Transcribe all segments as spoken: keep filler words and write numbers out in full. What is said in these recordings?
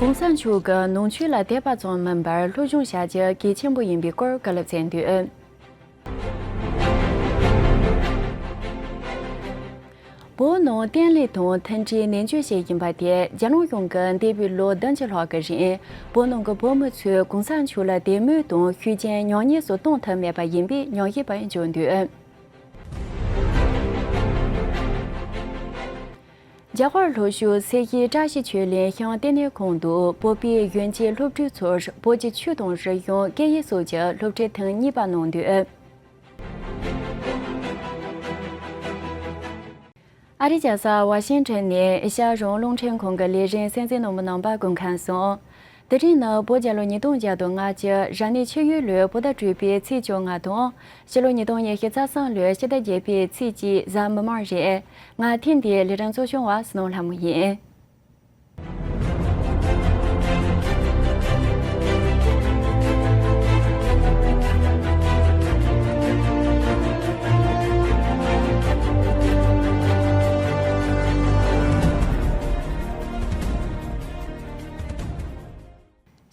གོང་ས་མཆོག་གིས་ནང་ཆོས་ལ་དད་པ་ཙམ་མིན་པར་སློབ་སྦྱོང་བྱ་རྒྱུ་གལ་ཆེན་པོ་ཡིན་པའི་སྐོར་བཀའ་སློབ་སྩལ་འདུག། བོད་ནང་བསྟན་ལྷན་དང་མཐུན་སྒྲིལ་ནན་བརྗོད་བྱས་ཡིན་པ་དེ་རྒྱལ་ནང་གཞུང་གིས་འདས་པའི་ལོ་བདུན་ཅུ་ལྷག་གི་རིང་བོད་ནང་གི་བོད་མི་ཚོས་གོང་ས་མཆོག་ལ་དད་མོས་དང་ཤུགས་རྐྱེན་ཉག་ཉེས་སུ་གཏོང་ཐུབ་མེད་པ་ཡིན་པའི་ཉམས་ཞིབ་པ་བརྗོད་འདུག། རྒྱ་གར་ལྷོ་ཕྱོགས་སེ་གི་བཀྲ་ཤིས་ཆོས་གླིང་ཤང་ལྟེ་གནས་ཁང་དུ་བོད་པའི་གཞོན་སྐྱེས་སློབ་ཕྲུག་ཚོར་བོད་ཀྱི་ཆོས་དང་རིག་གཞུང་སྐད་ཡིག་སོགས་ཀྱི་སློབ་ཁྲིད་ཐེངས་གཉིས་པ་གནང་འདུག། ཨ་རིའི་རྒྱལ་ས་ཝ་ཤིང་ཊོན་ནས་ཨེ་ཤ་ཡ་རང་དབང་རླུང་འཕྲིན་ཁང་གི་ལས་རིམ་གསན་གཟིགས་གནང་མི་རྣམ་པ་སྐུ་ཁམས་བཟང་། དེ་རིང་ནི་བོད་རྒྱལ་ལོ་ཉིས་སྟོང་བརྒྱ་དང་ལྔ་བཅུ་རབ་གནས་ཆུ་ཡོས་ལོའི་བོད་ཟླ་དྲུག་པའི་ཚེས་བཅོ་ལྔ་དང་། ཕྱི་ལོ་ཉིས་སྟོང་ཉི་ཤུ་རྩ་གསུམ་ལོའི་ཕྱི་ཟླ་བརྒྱད་པའི་ཚེས་གཅིག་གཟའ་མིག་དམར་རེད། ང་ཐེངས་འདིའི་ལས་རིམ་གཙོ་སྐྱོང་བ་བསོད་ནམས་ལྷ་མོ་ཡིན།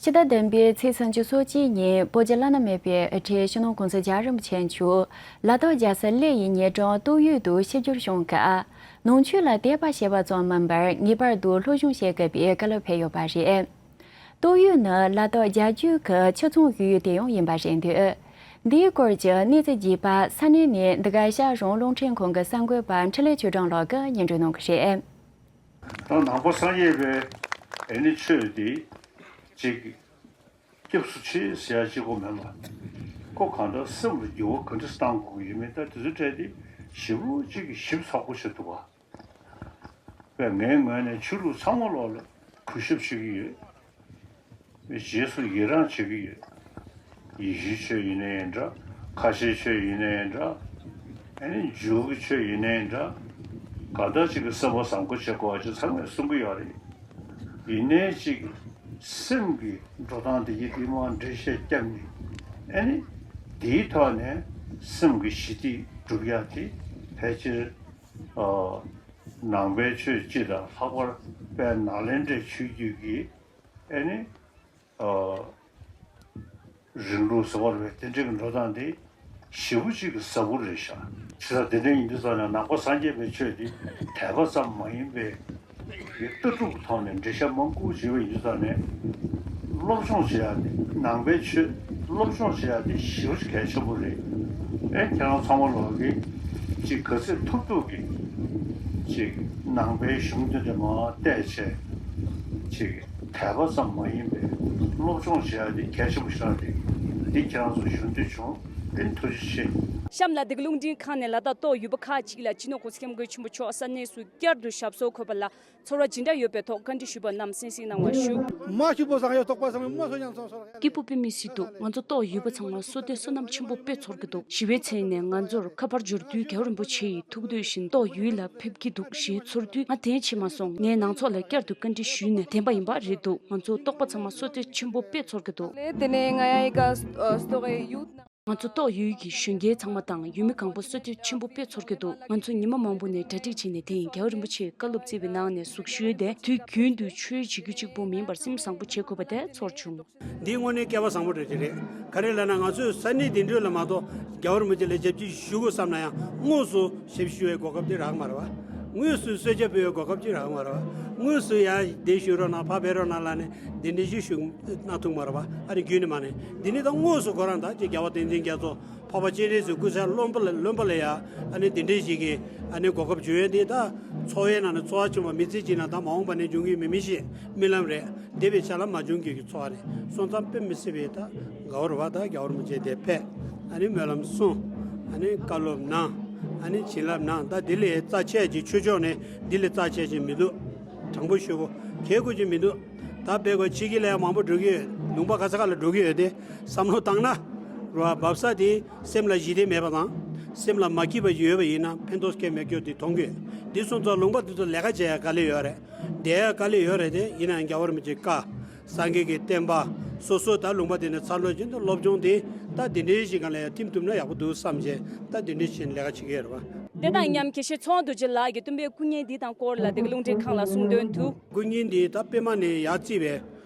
ཕྱི་ཟླ་བདུན་པའི་ཚེས་སུམ་ཅུ་སོ་གཅིག་ཉིན་བོད་ཀྱི་བླ་ན་མེད་པའི་དབུ་ཁྲིད་སྤྱི་ནོར་༸གོང་ས་༸རྒྱལ་བ་རིན་པོ་ཆེ་མཆོག་ལ་དྭགས་རྒྱལ་ས་གླེ་ཡི་ཉེ་འགྲམ་སྟོད་ཡུལ་དུ་ཆིབས་བསྒྱུར་བྱུང་སྐབས། ནང་ཆོས་ལ་དད་པ་བྱས་པ་ཙམ་མིན་པར་ངེས་པར་དུ་སློབ་སྦྱོང་བྱེད་དགོས་པའི་བཀའ་སློབ་ཕེབས་ཡོད་པ་རེད། སྟོད་ཡུལ་ནི་ལ་དྭགས་རྒྱ་བརྒྱུད་ཀྱི་ཆོས་ཚོང་ཡུལ་དེ་ཡང་ཡིན་པ་རེད་འདུག། འདིའི་སྐོར་གྱི་གནས་ཚུལ་རྒྱས་པ་ས་གནས་ནས་འདི་ག་ཨེ་ཤ་ཡ་རང་དབང་རླུང་འཕྲིན་ཁང་གི་གསར་འགོད་པ་འཕྲིན་ལས་ཆོས་སྒྲོན་ལགས་ཀྱིས་སྙན་སྒྲོན་གནང་གི་རེད། ད་ནང་པ་སངས་རྒྱས་པའི་ཨེ་ནི་ཆོས་འདི་ཅིག་སྐྱབས་སུ་མཆི་ཟེར་ཡ་གཅིག་པོ་མེད་པ། ཁོ་གང་ལྟར་སེམས་ལ་འགྱུར་བ་ག་འདྲ་བཏང་དགོས་ཀྱི་ཡོད་མེད་ད་དེ་ཚོའི་གྲས་དེ་ཞེ་པོ་ཅིག་གི་ཞིབ་ཚགས་པོ་བྱེད་ཐུབ་པ། པས་ངའི་ངོས་ནས་ཆོས་ལུགས་ཚང་མ་ལོག་ལ་གུས་ཞབས་བྱེད་ཀྱི་ཡོད། རྗེས་སུ་ཡི་རང་བྱེད་ཀྱི་ཡོད། ཡེ་ཤུའི་ཆོས་ཡིན་ནའི་འདྲ། ཁ་ཆེའི་ཆོས་ཡིན་ནའི་འདྲ། ཨ་ནི་འཇུའུ་གི་ཆོས་ཡིན་ནའི་འདྲ། ག་འདྲ་ཅིག་གི་བསམ་པ་བཟང་པོ་བྱེད་དགོས་པ་ཅིག་ཚང་མས་གསུང་གི་ཡོད་རེད། ཡིན་ནའི་ཅིག་སེམས་ཀྱི་འགྲོ་སྟངས་དེ་ཡི་དེ་མར་འགྲེལ་བཤད་བརྒྱབ་ནས་ཨ་ནི་དེའི་ཐོག་ནས་སེམས་ཀྱི་ཞི་བདེ་སྒྲུབ་ཡག་དེ་ཕལ་ཆེར་ཨ་ནང་པའི་ཆོས་སྤྱི་དང་ལྷག་པར་དཔལ་ནཱ་ལེནྡྲའི་ཆོས་བརྒྱུད་ཀྱི་ཨ་ནི་ཨ་རིང་ལུགས་ཟེར་བ་རེད། དེ་འདྲའི་འགྲོ་སྟངས་དེ་ཞེ་པོ་ཅིག་གི་ཟབ་པོ་རེད་ཤག། བྱས་ཙང་དེ་འདྲ་ཡིན་དུས་ཙང་ནས་ནང་པ་སངས་རྒྱས་པའི་ཆོས་དེ་དད་པ་ཙམ་མ་ཡིན་པའི་ལྟ་གྲུབ་ཀྱི་ཐོག་ནས་འགྲེལ་བཤད་མང་པོ་བྱས་པ་ཡིན་དུས་ཙང་ནས་སློབ་སྦྱོང་བྱེད་ཡག་དེ་ནང་པའི་ཆོས་སློབ་སྦྱོང་བྱེད་ཡག་དེ་ཞེ་པོ་ཅིག་གལ་ཆེན་པོ་རེད། ཨེ་ཁྱེད་རང་ཚང་མ་ལོག་གིས་ཅིག་ག་ཚོད་ཐུབ་ཐུབ་ཀྱིས་ཅིག་ནང་པའི་གཞུང་དེ་འདྲ་མར་བལྟས་བྱས་ཅིག་དད་པ་ཙམ་མ་ཡིན་པའི་སློབ་སྦྱོང་བྱེད་ཡ་དེ་གལ་ཆེན་པོ་ཞིག་རེད། འདི་ཁྱེད་རང་ཚོ་ཞུ་འདོད་བྱུང་། ཨེ་ཐུགས་རྗེ་ཆེ། གཤམ་ལ་འདི་ག་རླུང་འཕྲིན་ཁང་ནས་ལ་དྭགས་ཏོག་ཡུལ་པ་ཁག་ཅིག་ལ་སྤྱི་ནོར་༸གོང་ས་༸སྐྱབས་མགོན་ཆེན་པོ་མཆོག་ས་གནས་སུ་བསྐྱར་དུ་ཞབས་སོར་འཁོད་པ་ལ་ཚོར་བ་ཇི་འདྲ་ཡོད་པའི་ཐོག་བཀའ་འདྲི་ཞུས་པ་རྣམས་གསན་གཟིགས་གནང་བར་ཞུ། མ་ཤི་པོ་བཟང་ཡོད་དོགས་པ་བཟང་ཡོད་མ་སོ་ཡང་སོང་སོང་། སྐྱིད་པོ་དཔེ་མི་སྲིད་འདུག། ང་ཚོ་ཏོག་ཡུལ་པ་ཚང་མ་བསོད་བདེ་བསོད་ནམས་ཆེན་པོ་དཔེ་ཚོར་གྱི་འདུག། ཞི་བའི་ཚལ་ནས་ང་ཚོར་ཁ་པར་འབྱོར་དུས་རྒྱལ་བ་རིན་པོ་ཆེ་ཡི་ཐུགས་འདོད་བཞིན་ཏོག་ཡུལ་ལ་ཕེབས་ཀྱི་འདུག་ཞེས་ཚོར་དུས་ང་དེའི་ཕྱི་མ་སོང་། ངས་ནང་ཚོགས་ལ་བསྐྱར་དུ་བཀའ་འདྲི་ཞུས་ནས་བདེན་པ་ཡིན་པ་རེད་འདུག། ང་ཚོ་ཏོག་པ་ཚང་མ་བསོད་བདེ་ཆེན་པོ་དཔེ་ཚོར་གྱི་འདུག། དེ་ནས་ང་ཡ་ཡི་ག་སྟོ་རེ་ཡུད། ང་ཚོ་ཏོག་ཡུལ་གྱི་གཞོན་སྐྱེས་ཚང་མ་དང་ཡུལ་མི་གང་པོ་བསོད་བདེ་ཆེན་པོ་དཔེ་ཚོར་གྱི་འདུག། ང་ཚོ་ཉི་མ་མང་པོ་ནས་གྲ་སྒྲིག་བྱས་ནས་དེ་ཡིན་རྒྱལ་བ་རིན་པོ་ཆེས་བཀའ་སློབ་བསྩལ་བའི་ནང་ནས་གཟུགས་ཞུས་ཏེ་དུས་རྒྱུན་དུ་ཆོས་བྱེད་རྒྱུ་གཅིག་པོ་མིན་པར་སེམས་བཟང་པོ་བྱེད་དགོས་པ་དེ་ཚོར་བྱུང་། འདི་དངོས་གནས་སྐལ་བ་བཟང་པོ་རེད་ཀྱི་རེད། ག་རེ་ལབ་ན་ང་ཚོས་ས་གནས་འདི་འདྲ་ལ་མ་གཏོགས་རྒྱལ་བ་རིན་པོ་ཆེ་ལ་ཞབས་ཕྱི་ཞུ་དགོས་བསམ་ན་ཡང་དངོས་སུ་ཞབས་ཕྱི་ཞུ་བའི་གོ་སྐབས་ཅིག་རག་མ་རེད་བ། དངོས་སུ་གསོལ་ཇ་ཕུལ་བའི་གོ་སྐབས་ཅིག་རག་མ་རེད་བ། དངོས་སུ་ཡར་འདིར་བཞུགས་རོགས་གནང་ཕར་ཕེབས་རོགས་གནང་ལབ་ནས་འདི་འདྲ་ཞིག་ཞུ་གནང་ཐུབ་མ་རེད་བ། ཨ་ནི་རྒྱུན་ནས་མ་ནས་འདི་ནི་ད་དངོས་སུ་ཁོ་རང་ད་ཅིག་རྒྱལ་བ་བསྟན་འཛིན་རྒྱ་མཚོ་འཕགས་པ་སྤྱན་རས་གཟིགས་སྐུ་ཚེ་བློན་པོ་ལ་བློན་པོ་ལ་ཡ་ཨ་ནི་འདི་འདྲ་ཞིག་གི་ཨ་ནི་གོ་སྐབས་བྱུང་ཡོད་འདི་ད་འཚོ་བའི་ནང་ནས་འཚོ་བ་བྱུང་བ་མི་ཚེ་གཅིག་ནང་ད་མ་འོངས་པ་ནས་འབྱུང་གི་མི་མི་ཤེས་རྨི་ལམ་རེད། འདས་པའི་ཆ་ལ་མ་བྱུང་རྒྱུ་གི་འཚོ་བ་རེད། སོང་ཙང་དཔེ་མི་སྲིད་པའི་ད་དགའ་བོ་རེད་བ། ད་རྒྱལ་བ་རིན་པོ་ཆེ་དེ་ཕེབས། ཨ་ནི་སྨོན་ལམ་གསུངས། ཨ་ནི་བཀའ་སློབ་གནང་། ཨ་ནི་བྱིན་རླབས་གནང་། ད་འདི་ལས་རྩ་ཆེ་ཅིག་ཆོས་ཕྱོགས་ནས་འདི་ལས་རྩ་ཆེ་ཅིག་མི་འདུག། དྲང་པོ་ཞུ་གོ། གལ་དགོས་ཅིག་མི་འདུག། ད་དཔེ་གོ་ཕྱི་རྒྱལ་ལ་ཡང་མང་པོ་འགྲོ་གི་ཡོད། ལུང་པ་ག་ས་ག་ལ་འགྲོ་གི་ཡོད་དེ་བསམ་བློ་བཏང་ན་རེད་བ། འབབ་ས་དེ་སེམས་ལ་ཞི་བདེ་མེད་པ་དང་སེམས་ལ་མ་སྐྱིད་པ་ཞིག་ཡོད་པ་ཡིན་ན་ཕན་ཐོགས་སྐྱེ་མེད་སྐྱོ་དེ་མཐོང་གི་ཡོད། འདི་སོང་ཙང་ལུང་པ་འདི་ཚོ་ལས་ཀ་བྱེད་ཡ་དཀའ་ལས་ཡོད་རེད། བསྡད་ཡ་དཀའ་ལས་ཡོད་རེད་དེ། ཡིན་ནའང་རྒྱལ་བ་རིན་པོ་ཆེའི་བཀའ། སངས་རྒྱས་ཀྱི་བསྟན་པ། སོ་སོ་ད་ལུང་པ་དེ་ནས་འཚར་ལོངས་བྱས་ནས་སློབ་སྦྱོང་དེ་ད་དེ་འདྲའི་ཞིག་སྒང་ལ་ཡང་ཐིམ་ཐུབ་ན་ཡག་པོ་འདུག་བསམ་བྱས་ད་དེ་འདྲའི་ཞིག་ལས་ཀ་བྱེད་ཀྱི་ཡོད་རེད་བ། དེ་དང་མཉམ་དགེ་བཤེས་ཚོགས་དབང་རྡོ་རྗེ་ལགས་ཀྱིས་སྟོན་པའི་སྐུ་བརྙན་འདི་དང་སྐོར་ལ་དེ་ག་རླུང་འཕྲིན་ཁང་ལ་གསུང་འདོན་དུ། སྐུ་བརྙན་འདི་ད་པད་མ་ནས་ཡར་བརྩིས་པའི་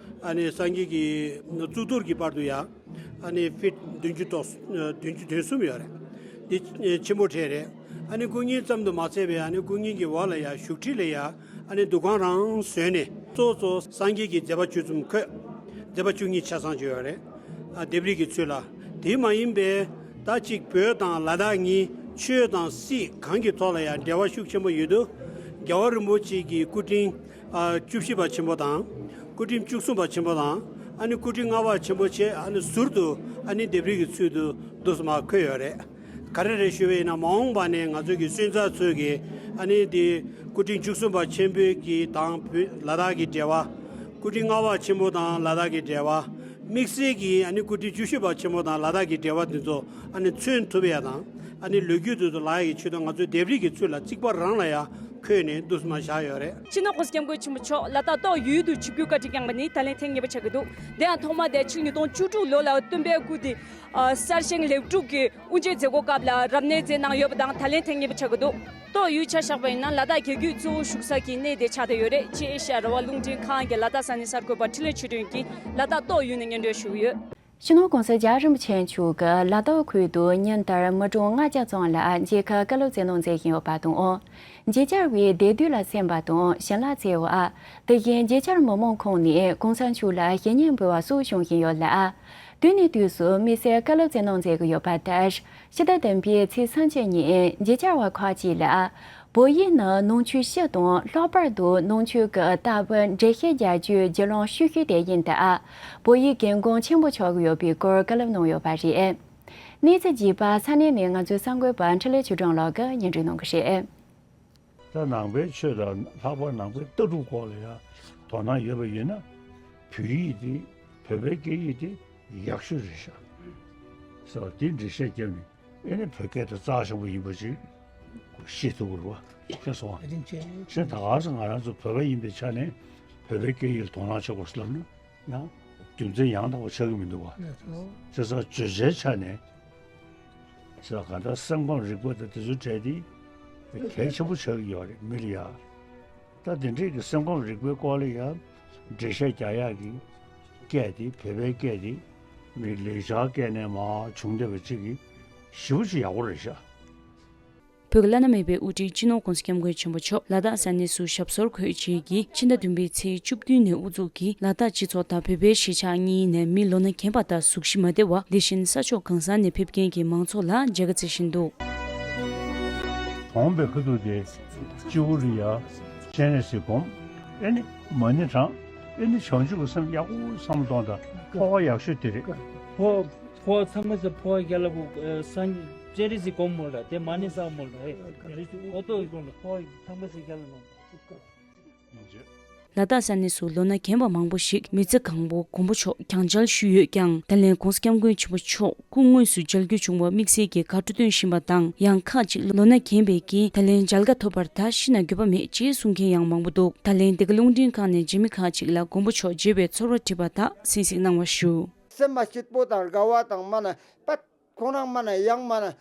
ཨ་ནི་སངས་རྒྱས་ཀྱི་གཙུག་ཏོར་གྱི་བར་དུ་ཡང་ཨ་ནི་ཕིཊ་བདུན་ཅུ་དོག་བདུན་ཅུ་དོན་གསུམ་ཡོད་རེད། འདི་ཆེན་པོ་གྲས་རེད། ཨ་ནི་སྐུ་བརྙན་ཙམ་དུ་མ་ཚད་པའི་ཨ་ནི་སྐུ་བརྙན་གྱི་འོག་ལ་ཡང་བཞུགས་ཁྲི་ལ་ཡང་ཨ་ནི་འདུ་ཁང་རང་བཟོས་ནས་གཙོ་གཙོ་སངས་རྒྱས་ཀྱི་མཛད་པ་བཅུ་གསུམ་འཁོད། མཛད་པ་བཅུ་གཉིས་ཆ་ཚང་ཅིག་ཡོད་རེད། ཨ་ལྡེབས་རིས་ཀྱི་ཚུལ་ལ། དེ་མ་ཡིན་པའི་ད་གཅིག་བོད་དང་ལ་དྭགས་གཉིས་ཆོས་དང་སྲིད་གང་གི་ཐོག་ལ་ཡང་འབྲེལ་བ་ཤུགས་ཆེན་པོ་ཡོད་དུས། རྒྱལ་བ་རིན་པོ་ཆེ་གི་སྐུ་ཕྲེང་ཨ་བཅུ་བཞི་པ་ཆེན་པོ་དང་། སྐུ་ཕྲེང་བཅུ་གསུམ་པ་ཆེན་པོ་དང་། ཨ་ནི་སྐུ་ཕྲེང་ལྔ་པ་ཆེན་པོ་བཅས་ཨ་ནི་ཟུར་དུ་ཨ་ནི་ལྡེབས་རིས་ཀྱི་ཚུལ་དུ་འདུག་སེ་མར་འཁོད་ཡོད་རེད། ག་རེ་རེད་ཞུ་བ་ཡིན་ན། མ་འོངས་པ་ནས་ང་ཚོ་གི་སོན་རྩ་ཚོས་ཀྱི་ཨ་ནི་དེ་སྐུ་ཕྲེང་བཅུ་གསུམ་པ་ཆེན་པོའི་གི་དང་བོད་ལ་དྭགས་ཀྱི་འབྲེལ་བ། སྐུ་ཕྲེང་ལྔ་པ་ཆེན་པོ་དང་ལ་དྭགས་ཀྱི་འབྲེལ་བ། དམིགས་བསལ་གྱི་ཨ་ནི་སྐུ་ཕྲེང་བཅུ་བཞི་པ་ཆེན་པོ་དང་ལ་དྭགས་ཀྱི་འབྲེལ་བ་དེ་ཚོ་ཨ་ནི་མཚོན་ཐུབ་ཡ་དང་། ཨ་ནི་ལོ་རྒྱུས་དེ་ཚོ་ལབ་ཡ་གི་ཆེད་དུ་ང་ཚོས་ལྡེབས་རིས་ཀྱི་ཚུལ་ལ་རྩིག་པ་རང་ལ་ཡང་འཁོད་ནས་འདུག་སེ་མར་བཞག་ཡོད་རེད། སྤྱི་ནོར་༸གོང་ས་༸སྐྱབས་མགོན་ཆེན་པོ་མཆོག་ལ་དྭགས་ཏོག་ཡུལ་དུ་ཆིབས་བསྒྱུར་བཀའ་དྲིན་བསྐྱངས་པ་ནི་ད་ལན་ཐེངས་གཉིས་པ་ཆགས་ཀྱི་འདུག་དེ་ཡང་ཐོག་མ་དེ་ཕྱི་ལོ་ཉིས་སྟོང་བཅུ་དྲུག་ལོ་ལ་སྟོན་པའི་སྐུ་དེ་གསར་བཞེངས་ལེགས་གྲུབ་ཀྱི་དབུ་འབྱེད་མཛད་སྒོ་སྐབས་ལ་རབ་གནས་མཛད་གནང་ཡོད་པ་དང་། ད་ལན་ཐེངས་གཉིས་པ་ཆགས་ཀྱི་འདུག་ཏོག་ཡུལ་ཆ་བཞག་པ་ཡིན་ན་ལ་དྭགས་རྒྱལ་རྒྱུད་གཙོ་བོ་བཞུགས་ས་ཀྱི་གནས་དེ་ཆགས་བསྡད་ཡོད་རེད། ཅེས་ཨེ་ཤ་ཡ་རང་དབང་རླུང་འཕྲིན་ཁང་གི་ལ་དྭགས་ས་གནས་གསར་འགོད་པ་འཕྲིན་ལས་ཆོས་སྒྲོན་གྱིས་ལ་དྭགས་ཏོག་ཡུལ་ནས་སྙན་སྒྲོན་ཞུས་ཡོད། སྤྱི་ནོར་༸གོང་ས་༸རྒྱལ་བ་རིན་པོ་ཆེ་མཆོག་གིས་ལ་དྭགས་ཁུལ་དུ་ཉིན་ལྟར་མི་གྲངས་ལྔ་བརྒྱ་ཙམ་ལ་མཇལ་ཁ་བཀའ་སློབ་སྩལ་གནང་མཛད་བཞིན་ཡོད་པ་དང་། མཇལ་བཅར་བའི་བདེ་སྡུག་ལ་སེམས་པ་དང་ཞལ་ལག་སྩལ་བ། དེ་བཞིན་མཇལ་བཅར་མི་མང་ཁོངས་ནས་༸གོང་ས་མཆོག་ལ་ཞལ་བརྙན་འབུལ་བ་སོགས་བྱུང་བཞིན་ཡོད་ལ། དུས་ནས་དུས་སུ་དམིགས་བསལ་བཀའ་སློབ་སྩལ་གནང་མཛད་ཀྱི་ཡོད་པ་ལྟར། ཕྱི་ཟླ་བདུན་པའི་ཚེས་སུམ་ཅུ་ཉིན་མཇལ་བཅར་བ་ཁག་ཅིག་ལ། བོད་ཡིག་ནི་ནང་ཆོས་སྤྱི་དང་ལྷག་པར་དུ་ནང་ཆོས་ཀྱི་ལྟ་བུ་འགྲེལ་བཤད་རྒྱག་རྒྱུའི་བརྒྱུད་ལམ་ཤོས་ཤིག་དེ་ཡིན་སྟབས། བོད་ཡིག་གི་འགན་ཆེན་པོ་ཆགས་ཀྱི་ཡོད་པའི་སྐོར་བཀའ་སློབ་གནང་ཡོད་པ་རེད། གནས་ཚུལ་རྒྱས་པ་ས་གནས་ནས་ང་ཚོའི་གསར་འགོད་པ་འཕྲིན་ལས་ཆོས་སྒྲོན་ལགས་ཀྱིས་སྙན་སྒྲོན་གནང་གི་རེད། ད་ནང་པའི་ཆོས་དང་ལྷག་པར་ནང་པའི་ལྟ་གྲུབ་སྐོར་ལ་ཡང་དོ་སྣང་ཡོད་པ་ཡིན་ན། བོད་ཡིག་དེ་བོད་པའི་སྐད་ཡིག་དེ་ཡག་ཤོས་རེད་ཤག་ཟེར་བ་དེ་འགྲེལ་བཤད་བརྒྱབ་ནས། ཨེ་ནི་བོད་སྐད་དེ་རྩ་ཆེན་པོ་ཡིན་པ་ཅིག་ཤེས་ཐུབ་དགོས་རེད་བ། ཤེས་སོང་བ། ཨ་དེ་བྱས། ཤེས། ད་ག་ཟེ་ང་རང་ཚོ་བོད་པ་ཡིན་པའི་ཆ་ནས་བོད་པའི་སྐད་ཡིག་ལ་དོ་སྣང་བྱེད་དགོས་ལབ་ན་ཡང་རྒྱུ་མཚན་ཡང་དག་པ་ཆགས་ཀྱི་མི་འདུག་བ། ལགས་སོ། བྱས་ཙང་བརྗོད་བྱའི་ཆ་ནས། བྱས་ཙང་གང་ལྟར་སེམས་ཁམས་རིག་པ་དང་དེ་ཚོའི་གྲས་དེ་གལ་ཆེན་པོ་ཆགས་ཀྱི་ཡོད་རེད་མི་ལ་ཡ། ད་དེ་འདྲས་ཀྱི་སེམས་ཁམས་རིག་པའི་སྐོར་ལ་ཡང་འགྲེལ་བཤད་རྒྱག་ཡག་གི་སྐད་དེ། བོད་པའི་སྐད་དེ་མི་ལེགས་སྦྱར་སྐད་ནས་མར་བྱུང་བསྡད་པ་ཅིག་གིས་ཞེ་པོ་ཅིག་ཡག་པོ་རེད་ཤག། བོད་ཀྱི་བླ་ན་མེད་པའི་དབུ་ཁྲིད་སྤྱི་ནོར་༸གོང་ས་༸སྐྱབས་མགོན་ཆེན་པོ་མཆོག་ལ་དྭགས་ས་གནས་སུ་ཞབས་སོར་འཁོད་རྗེས་ཀྱི་ཕྱི་ཟླ་བདུན་པའི་ཚེས་བཅུ་བདུན་ནས་དབུ་འཛུགས་ཀྱིས་ལ་དྭགས་སྤྱི་ཚོགས་དང་བོད་པའི་གཞིས་ཆགས་གཉིས་ནས་མི་ལོ་ན་རྒན་པ་དང་གཟུགས་གཞི་མ་བདེ་བ། དེ་བཞིན་ས་ཕྱོགས་གང་ས་ནས་ཕེབས་མཁན་གྱི་མང་ཚོགས་ལ་མཇལ་ཁ་བསྩལ་བཞིན་འདུག། གྲོངས་པའི་ཁ་ཐུག་དེ་སྤྱི་བོ་རི་ཡ་སྤྱན་རས་གཟིགས་སྒོམ། ཨེ་ནི་མ་ཎི་བགྲང་། ཨེ་ནི་བྱང་ཆུབ་ཀྱི་སེམས་ཡག་པོ་བསམ་བློ་གཏོང་དང་། འཕོ་བ་ཡག་ཤོས་དེ་རེད། འཕོ་འཕོ་བ་ཚང་མ་ཟེར། འཕོ་བ་རྒྱལ་ལ་བུ་སངས་སྤྱན་རས་གཟིགས་སྒོམ་མོ་ལ་དེ་མ་ཎི་བསགས་མོ་ལ་ཨེ་འོ་ཏོ་སྒོམ་ལ་འཕོ་བ་ཚང་མ་ཟེར་རྒྱལ་ལ་ནོ། ལ་དྭགས་ས་གནས་སུ་ལོ་ན་རྒན་པ་མང་པོ་ཞིག་མི་ཚེ་གང་པོ་མགོན་པོ་མཆོག་བརྒྱངས་མཇལ་ཞུས་ཡོད་ཀྱང་། ད་ལན་༸གོང་ས་༸སྐྱབས་མགོན་ཆེན་པོ་མཆོག་སྐུ་དངོས་སུ་མཇལ་རྒྱུ་བྱུང་བར་དམིགས་བསལ་གྱི་དགའ་སྤྲོ་སྟོན་བཞིན་པ་དང་། ཡང་ཁག་ཅིག་ལོ་ན་རྒན་པའི་རྐྱེན་ད་ལན་མཇལ་ཁ་ཐོབ་པར་ད་ཤི་ན་འགྱོད་པ་མེད་ཅེས་གསུང་མཁན་ཡང་མང་པོ་འདུག། ད་ལན་འདི་ག་རླུང་འཕྲིན་ཁང་ནས་མཇལ་མི་ཁག་ཅིག་ལ་མགོན་པོ་མཆོག་མཇལ་བའི་ཚོར་བ་དྲིས་པ་དག་གསན་གཟིགས་གནང་བ་ཞུ། སེམས་མ་སྐྱིད་པོ་དང་དགའ་བ་དང་མ་ན་པད། ཁོང་རང་མ་ན་ཡང་མ་ན་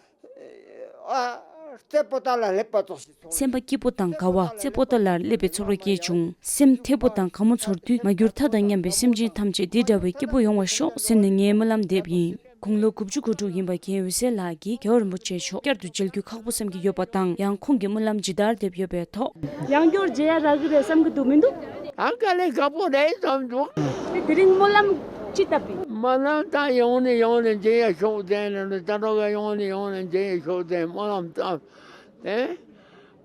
ཨ་རྩེ་པོ་ཏ་ལ་སླེབས་པ་ཙོགས་ཤིག་སོང་། སེམས་པ་སྐྱིད་པོ་དང་དགའ་བ། རྩེ་པོ་ཏ་ལར་སླེབས་པའི་ཚོར་བ་སྐྱེས་བྱུང་། སེམས་མཐེག་པོ་དང་དགའ་མོ་ཚོར་དུས། མ་གྱུར་མཐའ་དང་མཉམ་པའི་སེམས་ཅན་ཐམས་ཅད་བདེ་འདྲ་བའི་སྐྱིད་པོ་ཡོང་བར་ཤོག་ཟེར་ནས་ངས་སྨོན་ལམ་འདེབས་ཡིན། དགུང་ལོ་དགུ་བཅུ་གོ་དྲུག་ཡིན་པ་རྒན་འོད་ཟེར་ལགས་ཀྱིས་རྒྱལ་བ་རིན་པོ་ཆེ་མཆོག་བསྐྱར་དུ་མཇལ་རྒྱུ་ཁག་པོ་བསམ་གྱི་ཡོད་པ་དང་། ཡང་ཁོང་གི་སྨོན་ལམ་ཇི་ལྟར་འདེབས་ཡོད་པའི་ཐོག། ཡང་བསྐྱར་མཇལ་ཡ་རག་གི་རེད་བསམ་གྱི་འདུག་མི་འདུག། ཨ་དཀའ་ལས་ཁག་པོ་རེད་བསམ་འདུག། དེ་དེ་རིང་སྨོན་ལམ་ཅི་བཏབ་པས། སྨོན་ལམ་བཏབ། ཡོང་ནས་ཡོང་ནས་མཇལ་ཡ་ཤོག་ཟེར་ནས། ད་རོགས་ཀ་ཡོང་ནས་ཡོང་ནས་མཇལ་ཡ་ཤོག་ཟེར་སྨོན་ལམ་བཏབ། ཨེ།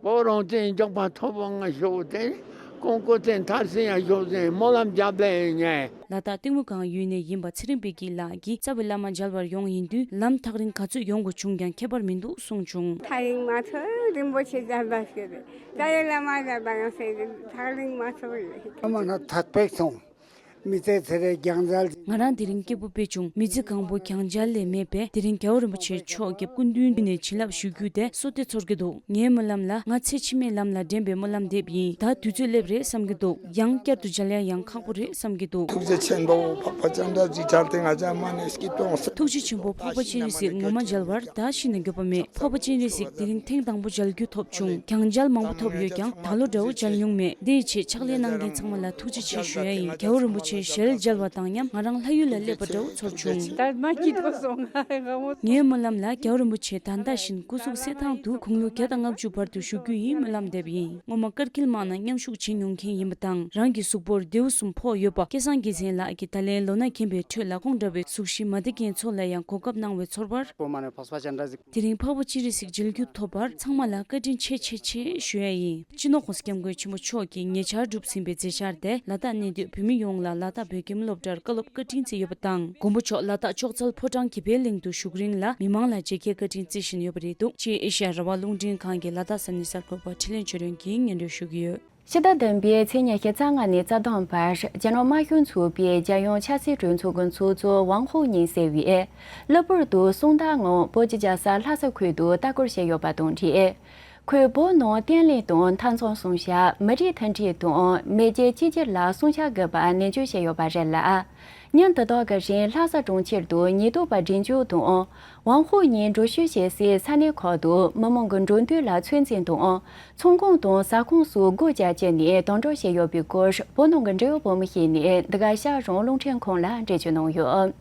བོད་རང་བཙན་འཇགས་པ་ཐོབ་པ་ང་ཤོག་ཟེར། ཀོང་ཀོ་ཚན་མཐར་ཕྱིན་ཡ་ཤོག་ཟེར་སྨོན་ལམ་རྒྱབ་པས་ངས། ལ་དྭགས་གཏིང་མོ་སྒང་ཡུལ་ནས་ཡིན་པ་ཚེ་རིང་བདེ་སྐྱིད་ལགས་ཀྱིས་རྩ་བའི་བླ་མ་མཇལ་བར་ཡོང་ཡིན་དུས། ལམ་ཐག་རིང་ག་ཚོད་ཡོང་དགོས་བྱུང་ཀྱང་ཁྱད་པར་མི་འདུག་གསུངས་བྱུང་། ཐག་རིང་མ་ཚོར་རིན་པོ་ཆེ་མཇལ་བར་སྐྱོད་པས། རྩ་བའི་བླ་མ་མཇལ་བར་ཡོང་ཟེར་ཐག་རིང་མ་ཚོར་རེད། ཨ་མ་ན་ཐག་པས་སོང་། མི་ཚེ་ཚེ་རེ་རྒྱང་མཇལ། ང་རང་དེ་རིང་སྐྱིད་པོ་དཔེ་བྱུང་། མི་ཚེ་གང་པོ་རྒྱང་མཇལ་ལས་མེད་པས། དེ་རིང་རྒྱལ་བ་རིན་པོ་ཆེ་མཆོག་གི་སྐུ་མདུན་ནས་བྱིན་རླབས་ཞུ་རྒྱུ་དེ་བསོད་བདེ་ཚོར་གྱི་འདུག། ངའི་སྨོན་ལམ་ལ། ང་ཚེ་ཕྱི་མའི་ལམ་ལ་འདྲེན་པའི་སྨོན་ལམ་འདེབས་ཡིན། ད་དུས་ཚོད་སླེབས་རེད་བསམ་གྱི་འདུག། ཡང་བསྐྱར་དུ་མཇལ་ཡ་ཡང་ཁག་པོ་རེད་བསམ་གྱི་འདུག། ཐུགས་རྗེ་ཆེན་པོ་འཕགས་པ་སྤྱན་རས་གཟིགས་ཁྲ་ཏེ་ང་ཅག་མ་ནས་སྐྱིད་གཏོང་། ཐུགས་རྗེ་ཆེན་པོ་འཕགས་པ་སྤྱན་རས་གཟིགས་ངོ་མ་མཇལ་བར་ད་ཤི་ན་འགྱོད་པ་མེད། འཕགས་པ་སྤྱན་རས་གཟིགས་དེ་རིང་ཐེངས་དང་པོ་མཇལ་རྒྱུ་ཐོབ་བྱུང་། རྒྱང་མཇལ་མང་པོ་ཐོབ་ཡོད་ཀྱང་ད་ལོ་འདྲ་བོ་མཇལ་མྱོང་མེད། འདིའི་ཆེད་ཕྱག་ལས་གནང་མཁན་ཚང་མ་ལ་ཐུགས་རྗེ་ཆེ་ཞུ་ཡ་ཡིན། རྒྱལ་བ་རིན་པོ་ ཞེས་ཞལ་མཇལ་བ་དང་མཉམ་ང་རང་ལྷ་ཡུལ་ལ་སླེབས་པ་འདྲ་བོ་ཚོར་བྱུང་། ད་མ་སྐྱིད་པོ་སོང་། ངའི་སྨོན་ལམ་ལ་རྒྱལ་བ་རིན་པོ་ཆེ་ད་ལྟ་བཞིན་སྐུ་གཟུགས་གསལ་ཐང་དུ་དགུང་ལོ་བརྒྱ་དང་ལྔ་བཅུ་བར་དུ་བཞུགས་རྒྱུ་ཡིན་སྨོན་ལམ་འདེབས་ཡིན། སྔོན་མ་ཀར་གིལ་དམག་ནང་མཉམ་ཞུགས་བྱེད་མྱོང་མཁན་ཡིན་པ་དང་རང་གི་གཟུགས་པོར་མདེའུ་གསུམ་ཕོག་ཡོད་པ་སྐལ་བཟང་རྒྱལ་མཚན་ལགས་ཀྱིས་ད་ལན་ལོ་ན་རྒན་པའི་ཁྲོད་ལ་ཁོང་འདྲ་བའི་གཟུགས་གཞི་མ་བདེ་མཁན་ཚོ་ལ་ཡང་གོ་སྐབས་གནང་བའི་ཚོར་བར། དེ་རིང་འཕགས་པ་སྤྱན་རས་གཟིགས་མཇལ་རྒྱུ་ཐོབ་པར་ཚང་མ་ལ་བཀའ་དྲིན་ཆེ་ཆེ་ཆེ་ཞུ་ཡ་ཡིན། སྤྱི་ནོར་༸གོང་ས་༸སྐྱབས་མགོན་ཆེན་པོ་མཆོག་གིས་ཉེ་ཆར་གྲུབ་ཟིན་པའི་མཛད་འཆར་དེ་ལ་དྭགས་གནས་སྡོད་བོད་མི་ཡོངས་ལ་ལ་དྭགས་བོད་ཁྱིམ་སློབ་གྲྭར་བཀའ་སློབ་བཀའ་དྲིན་བསྩལ་ཡོད་པ་དང་། མགོན་པོ་མཆོག་ལ་དྭགས་ལྕོག་ཚལ་ཕོ་བྲང་གི་དཔལ་གླིང་དུ་བཞུགས་རིང་ལ་མི་མང་ལ་མཇལ་ཁའི་བཀའ་དྲིན་བསྩལ་བཞིན་ཡོད་པ་རེད་འདུག་ཅེས་ཨེ་ཤ་ཡ་རང་དབང་རླུང་འཕྲིན་ཁང་གི་ལ་དྭགས་ས་གནས་གསར་འགོད་པ་འཕྲིན་ལས་ཆོས་སྒྲོན་གྱིས་སྙན་སྒྲོན་ཞུ་གི་ཡོད། ཕྱི་ཟླ་བདུན་པའི་ཚེས་ཉི་ཤུ་རྩ་ལྔ་ནས་རྩ་བདུན་བར་རྒྱ་ནག་དམར་ཤོག་ཚོགས་པའི་རྒྱལ་ཡོངས་ཆབ་སྲིད་གྲོས་ཚོགས་ཀྱི་ཚོགས་གཙོ་ཝང་ཧུའུ་ཉིང་ཟེར་བས་གློ་བུར་དུ་གསུམ་ཟླ་སྔོན་བོད་ཀྱི་རྒྱལ་ས་ལྷ་ས་ཁུལ་དུ་ལྟ་སྐོར་བྱས་ཡོད་པ་དང་འབྲེལ། ཁོས་བོད་ནང་བརྟན་ལྷིང་དང་མཐའ་མཚམས་སྲུང་བྱ། མི་རིགས་མཐུན་སྒྲིལ་དང་མེས་རྒྱལ་གཅིག་གྱུར་ལ་སྲུང་བྱ་དགོས་པ་ནན་བརྗོད་བྱས་ཡོད་པ་རེད་ལ། ཉིན་དེ་དག་གི་རིང་ལྷ་ས་གྲོང་ཁྱེར་དུ་ཉེན་རྟོག་པ་འགྲིམ་འཇུག་དང་། ཝང་ཧུའུ་ཉིང་འགྲུལ་བཞུད་བྱེད་སའི་ས་གནས་ཁག་ཏུ་མི་མང་གི་འགྲོ་འདུག་ལ་ཚོད་འཛིན་དང་། ཚོང་ཁང་དང་ཟ་ཁང་སོགས་སྒོ་རྒྱག་བྱས་ནས་དམ་དྲག་བྱས་ཡོད་པའི་སྐོར་བོད་ནང་གི་འབྲེལ་ཡོད་བོད་མི་ཞིག་ནས་འདི་ག་ཤར་རང་རླུང་འཕྲིན་ཁང་ལ་འགྲེལ་བརྗོད་གནང་ཡོད།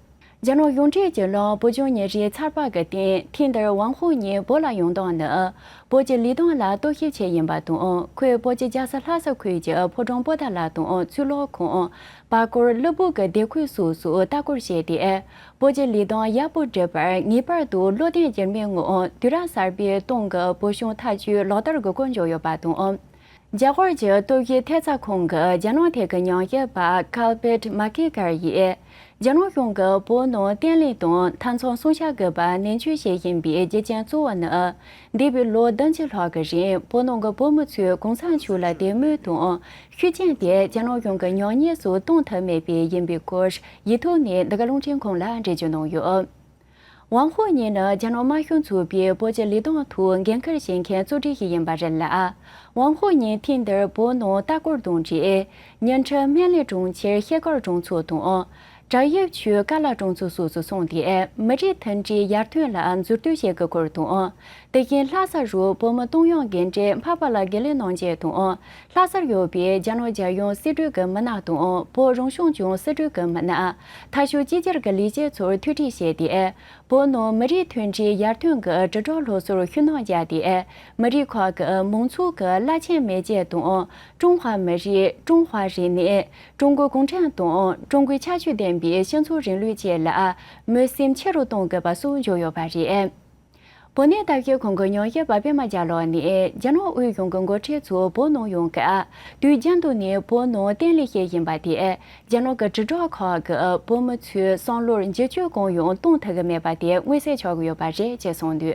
རྒྱ་ནག་གཞུང་འབྲེལ་གྱི་ལམ་བོད་ལྗོངས་ཉིན་རེའི་ཚགས་པར་གྱི་སྟེང་ཐེངས་འདིར་ཝང་ཧུའུ་ཉིང་བོད་ལ་ཡོང་སྟངས་ནི། བོད་ཀྱི་ལས་དོན་ལ་རྟོག་ཞིབ་བྱས་ཡིན་པ་དང་། ཁོས་བོད་ཀྱི་རྒྱལ་ས་ལྷ་ས་ཁུལ་གྱི་ཕོ་བྲང་པོ་ཏཱ་ལ་དང་གཙུག་ལག་ཁང་། པར་སྐོར་གློ་བུར་གྱི་སྡེ་ཁུལ་སོགས་སུ་ལྟ་སྐོར་བྱས་ཏེ། བོད་ཀྱི་ལས་དོན་ཡག་པོ་སྒྲུབ་པར་ངེས་པར་དུ་བློ་བརྟན་འགྱུར་མེད་ངང་དུས་རབས་གསར་པའི་ཏང་གི་བོད་གཞུང་ཐབས་ཇུས་ལག་བསྟར་དགོས་སྐོར་བརྗོད་ཡོད་པ་དང་། རྒྱ་གར་གྱི་སྟོབས་ཤུགས་ཐེབས་རྩ་ཁང་གི་རྒྱ་ནག་ཐད་ཀྱི་ཉམས་ཞིབ་པ་ཀལ་བེད་མ་ཀི་ཀར་ཡིས། རྒྱ་ནག་གཞུང་གིས་བོད་ནང་བརྟན་ལྷིང་དང་མཐའ་མཚམས་སྲུང་བྱ་དགོས་པ་ནན་བརྗོད་བྱེད་བཞིན་པའི་རྒྱུ་རྐྱེན་གཙོ་བོ་ནི། འདས་པའི་ལོ་བདུན་ཅུ་ལྷག་གི་རིང་བོད་ནང་གི་བོད་མི་ཚོས་གོང་ས་མཆོག་ལ་དད་མོས་དང་ཤུགས་རྐྱེན་དེ་རྒྱ་ནག་གཞུང་གི་ཉམས་ཉེས་སུ་གཏོང་ཐུབ་མེད་པས་ཡིན་པའི་སྐོར་ཡིག་ཐོག་ནས་འདི་ག་རླུང་འཕྲིན་ཁང་ལ་འགྲེལ་བརྗོད་གནང་ཡོད། ཝང་ཧུའུ་ཉིང་ནི་རྒྱ་ནག་དམར་ཤོག་ཚོགས་པའི་བོད་ཀྱི་ལས་དོན་ཐོག་འགན་འཁུར་བཞེས་མཁན་གཙོ་གྲས་ཤིག་ཡིན་པ་རེད་ལ། ཝང་ཧུའུ་ཉིང་ཐེངས་འདིར་བོད་ནང་ལྟ་སྐོར་དང་འབྲེལ། ཉིན་ཁྲི་སྨན་གླིང་གྲོང་ཁྱེར་ཤེལ་དཀར་གྲོང་ཚོ་དང་། བྲག་གཡབ་ཆུས་ཀ་ལ་གྲོང་ཚོ་སོགས་སུ་སོང་སྟེ། མི་རིགས་མཐུན་སྒྲིལ་ཡར་ཐོན་ལ་མཛུབ་སྟོན་བྱེད་དགོས་སྐོར་དང་། དེ་བཞིན་ལྷ་ས་རུ་བོད་མི་གཏོང་ཡོང་འགན་འཁྲི་འཕགས་པ་ལགས་དགེ་ལེགས་རྣམ་རྒྱལ་དང་། ལྷ་སར་ཡོད་པའི་རྒྱ་ནག་རྒྱལ་ཡོངས་སྲིད་གྲོས་ཀྱི་མི་སྣ་དང་། བོད་རང་སྐྱོང་ལྗོངས་སྲིད་གྲོས་ཀྱི་མི་སྣ། མཐའ་ཤོག་གཅིག་གྱུར་གྱི་ལས་བྱེད་ཚོར་ཐུག་འཕྲད་བྱས་ཏེ། བོད་ནང་མི་རིགས་མཐུན་སྒྲིལ་ཡར་ཐོན་གྱི་དྲིལ་བསྒྲགས་སློབ་གསོར་ཤུགས་སྣོན་བརྒྱབ་སྟེ། མི་རིགས་ཁག་གི་མང་ཚོགས་ཀྱི་རླབས་ཆེན་མེས་རྒྱལ་དང་། ཀྲུང་ཧྭ་མི་རིགས། ཀྲུང་ཧྭ་རིག་གནས། ཀྲུང་གོ་གུང་ཁྲན་ཏང་། ཀྲུང་གོའི་ཁྱད་ཆོས་ལྡན་པའི་སྤྱི་ཚོགས་རིང་ལུགས་བཅས་ལ་མོས་སེམས་ཆེ་རུ་གཏོང་དགོས་པ་སོགས་བརྗོད་ཡོད་པ་རེད། བོད་གནས་ལྟ་བཤལ་ཁང་གི་ཉམས་ཞིབ་པ་པད་མ་རྒྱ་ལོ་ནས་རྒྱ་ནག་དབུས་གཞུང་གི་འགོ་ཁྲིད་ཚོ་བོད་ནང་ཡོང་སྐབས་དུས་རྒྱུན་དུ་ནས་བོད་ནང་བརྟན་ལྷིང་ཞིག་ཡིན་པ་དེ་རྒྱ་ནག་གི་དྲིལ་བསྒྲགས་ཁག་གིས་བོད་མི་ཚོའི་བསམ་བློར་འགྱུར་བཅོས་གང་ཡང་གཏོང་ཐུབ་ཀྱི་མེད་པ་དེ་མངོན་གསལ་ཆགས་ཀྱི་ཡོད་པ་རེད་ཅེས་གསུངས་འདུག་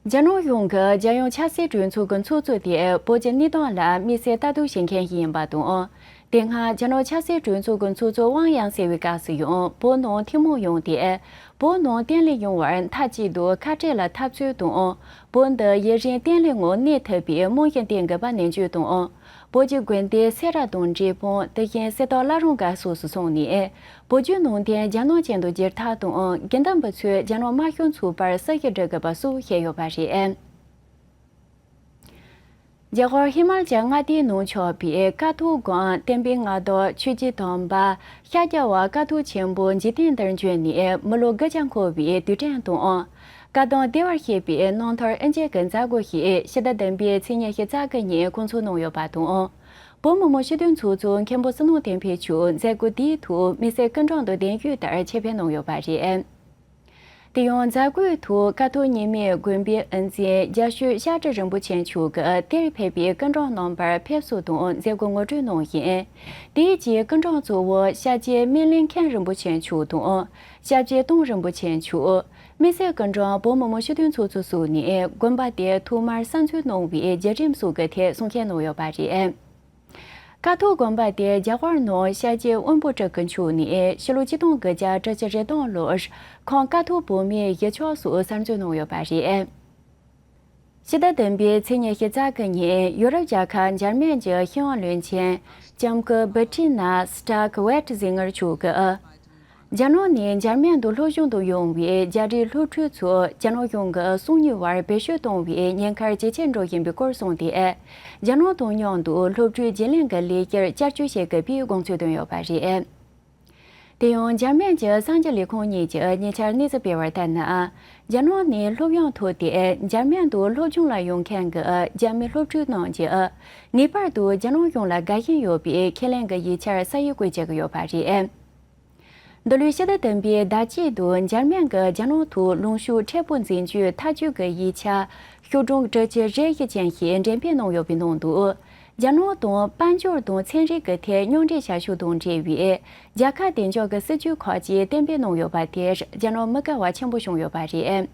རྒྱ་ནག་གཞུང་གི་རྒྱལ་ཡོངས་ཆབ་སྲིད་གྲོས་ཚོགས་ཀྱི་ཚོགས་གཙོ་དེ་བོད་ཀྱི་གནས་སྟངས་ལ་དམིགས་བསལ་ལྟ་རྟོག་བྱེད་མཁན་ཞིག་ཡིན་པ་དང་། དེ་སྔ་རྒྱ་ནག་ཆབ་སྲིད་གྲོས་ཚོགས་ཀྱི་ཚོགས་གཙོ་ཝང་དབྱང་ཟེར་བའི་སྐབས་སུ་ཡང་བོད་ནང་ཐུན་མོང་ཡོང་སྟེ། བོད་ནང་བརྟན་ལྷིང་ཡོང་བར་མཐའ་གཅིག་ཏུ་ཁ་བྲལ་ལ་འཐབ་རྩོད་དང་། བོད་འདི་ཡུན་རིང་བརྟན་ལྷིང་ངང་གནས་ཐུབ་པའི་རྨང་གཞི་འདིང་དགོས་པ་ནན་བརྗོད་དང་། བོད་ཀྱི་དགོན་སྡེ་སེ་ར་དང་འབྲས་སྤུངས། དེ་བཞིན་གསེར་ཐང་བླ་རུང་སྒར་སོགས་སུ་སོང་ནས། བོད་བརྒྱུད་ནང་བསྟན་རྒྱ་ནག་ཅན་དུ་བསྒྱུར་ཐབས་དང་། དགེ་འདུན་པ་ཚོས་རྒྱ་ནག་དམར་ཤོག་ཚོགས་པར་སེམས་ཤུགས་སྒྲིལ་དགོས་པ་སོགས་བཤད་ཡོད་པ་རེད། རྒྱ་གར་ཧི་མ་ཅལ་མངའ་སྡེའི་ནང་ཆགས་པའི་ཀ་ཐོག་སྒང་བསྟན་པའི་མངའ་བདག་ཆོས་ཀྱི་དམ་པ་ཤཱཀྱ་པ་ཀ་ཐོག་ཆེན་པོ་འཇིག་རྟེན་འདིར་བྱོན་ནས་མི་ལོ་དགུ་བརྒྱ་འཁོར་བའི་དུས་དྲན་དང་། བཀའ་གདམས་བདེ་བར་གཤེགས་པའི་རྣམ་ཐར་དབུ་འབྱེད་ཀྱི་མཛད་སྒོ་ཞིག་ཕྱི་ཟླ་བདུན་པའི་ཚེས་ཉི་ཤུ་རྩ་དགུ་ཉིན་སྐོང་ཚོགས་གནང་ཡོད་པ་དང་། བོད་མི་མང་སྤྱི་འཐུས་ཚོགས་གཙོ་མཁན་པོ་བསོད་ནམས་བསྟན་འཕེལ་མཆོག་མཛད་སྒོ་དེའི་ཐོག་དམིགས་བསལ་སྐུ་མགྲོན་དུ་གདན་ཞུས་ལྟར་ཆེད་ཕེབས་གནང་ཡོད་པ་རེད། དེ་ཡང་མཛད་སྒོའི་ཐོག་ཀ་ཐོག་ཉི་མའི་དགོན་པའི་དབུ་འཛིན་རྒྱ་ཤོད་ཤཱཀྱ་རིན་པོ་ཆེ་མཆོག་གིས་དེར་ཕེབས་པའི་སྐུ་མགྲོན་རྣམ་པར་ཕེབས་བསུ་དང་མཛད་སྒོ་ངོ་སྤྲོད་གནང་ཞིང་། དེའི་རྗེས་སྐུ་མགྲོན་གཙོ་བོ་ཤཱཀྱའི་སྨིན་གླིང་མཁན་རིན་པོ་ཆེ་མཆོག་དང་། ཤཱཀྱའི་ཏུང་རིན་པོ་ཆེ་མཆོག་དམིགས་བསལ་སྐུ་མགྲོན་བོད་མི་མང་སྤྱི་འཐུས་ཚོགས་གཙོ་སོགས་ནས་དགོན་པ་དེ་ཐོག་མར་གསར་འཛུགས་གནང་བའི་བརྒྱུད་རིམ་སོགས་ཀྱི་ཐད་གསུང་བཤད་གནང་ཡོད་པ་རེད། ཀ་ཐོག་དགོན་པ་དེ་རྒྱ་གར་ནང་ཤཱཀྱའི་དབོན་པོ་གྲུབ་ཀྱི་མཆོག་ནས་ཕྱི་ལོ་ཆིག་སྟོང་དགུ་བརྒྱ་བཅུ་གཅིག་རེ་གདུང་ལོར་ཁོང་ཀ་ཐོག་བོད་མིའི་གཞིས་ཆགས་སུ་གསར་འཛུགས་གནང་ཡོད་པ་རེད། ཕྱི་ཟླ་བདུན་པའི་ཚེས་ཉི་ཤུ་རྩ་དགུ་ཉིན་ཡུ་རོབ་རྒྱལ་ཁབ་འཇར་མན་གྱི་ཤེས་ཡོན་བློན་ཆེན་ལྕམ་སྐུ་བི་ཏྲི་ན་སི་ཏྲག་ཝེ་ཏི་ཟིང་ངེར་མཆོག་གིས། རྒྱ་ནག་ནས་འཇར་མན་དུ་སློབ་སྦྱོང་དུ་ཡོང་བའི་རྒྱ་རིགས་སློབ་ཕྲུག་ཚོ་རྒྱ་ནག་གཞུང་གིས་སོ་ཉུལ་བར་བེད་སྤྱོད་གཏོང་བའི་ཉེན་ཁར་ཇེ་ཆེར་འགྲོ་བཞིན་པའི་སྐོར་གསུངས་ཏེ། རྒྱ་ནག་དང་མཉམ་དུ་སློབ་ཕྲུག་བརྗེ་ལེན་གྱི་ལས་ཀར་བསྐྱར་བཅོས་བྱེད་དགོས་པའི་དགོངས་ཚུལ་བཏོན་ཡོད་པ་རེད། དེ་ཡང་འཇར་མན་གྱི་གསར་འགྱུར་ལས་ཁུངས་གཉིས་ཀྱིས་ཉེ་ཆར་གནས་ཚུལ་སྤེལ་བར་ལྟར་ན། རྒྱ་ནག་ནས་སློབ་ཡོན་ཐོབ་སྟེ་འཇར་མན་དུ་སློབ་སྦྱོང་ལ་ཡོང་མཁན་གྱི་རྒྱ་མི་སློབ་ཕྲུག་རྣམས་ཀྱིས་ངེས་པར་དུ་རྒྱ་ནག་གཞུང་ལ་དགའ་ཞེན་ཡོད་པའི་ཁས་ལེན་གྱི་ཡིག་ཆར་ས་ཡིག་བཀོད་བྱེད་ཀྱི་ཡོད་པ་རེད། འདི་ལོའི་ཕྱི་ཟླ་བདུན་པའི་ཟླ་དཀྱིལ་དུ་འཇར་མན་གྱིས་རྒྱ་ནག་ཐོག་ལུང་ཕྱོགས་མཁྲེགས་པོ་འཛིན་རྒྱུའི་ཐག་གཅོད་ཀྱི་ཡིག་ཆ་ཤོག་གྲངས་དྲུག་ཅུ་རེ་བཞི་ཅན་ཞིག་འགྲེམས་སྤེལ་གནང་ཡོད་པའི་ནང་དུ། རྒྱ་ནག་དང་དཔལ་འབྱོར་དང་ཚན་རིག་གི་ཐད་མཉམ་འབྲེལ་བྱ་ཕྱོགས་དང་འབྲེལ་བའི་རྒྱལ་ཁབ་བདེ་འཇགས་ཀྱི་སྲིད་ཇུས་ཁག་ཅིག་གཏན་འབེབས་གནང་ཡོད་པ་དེར་རྒྱ་ནག་མི་དགའ་བ་ཆེན་པོ་བྱུང་ཡོད་པ་རེད།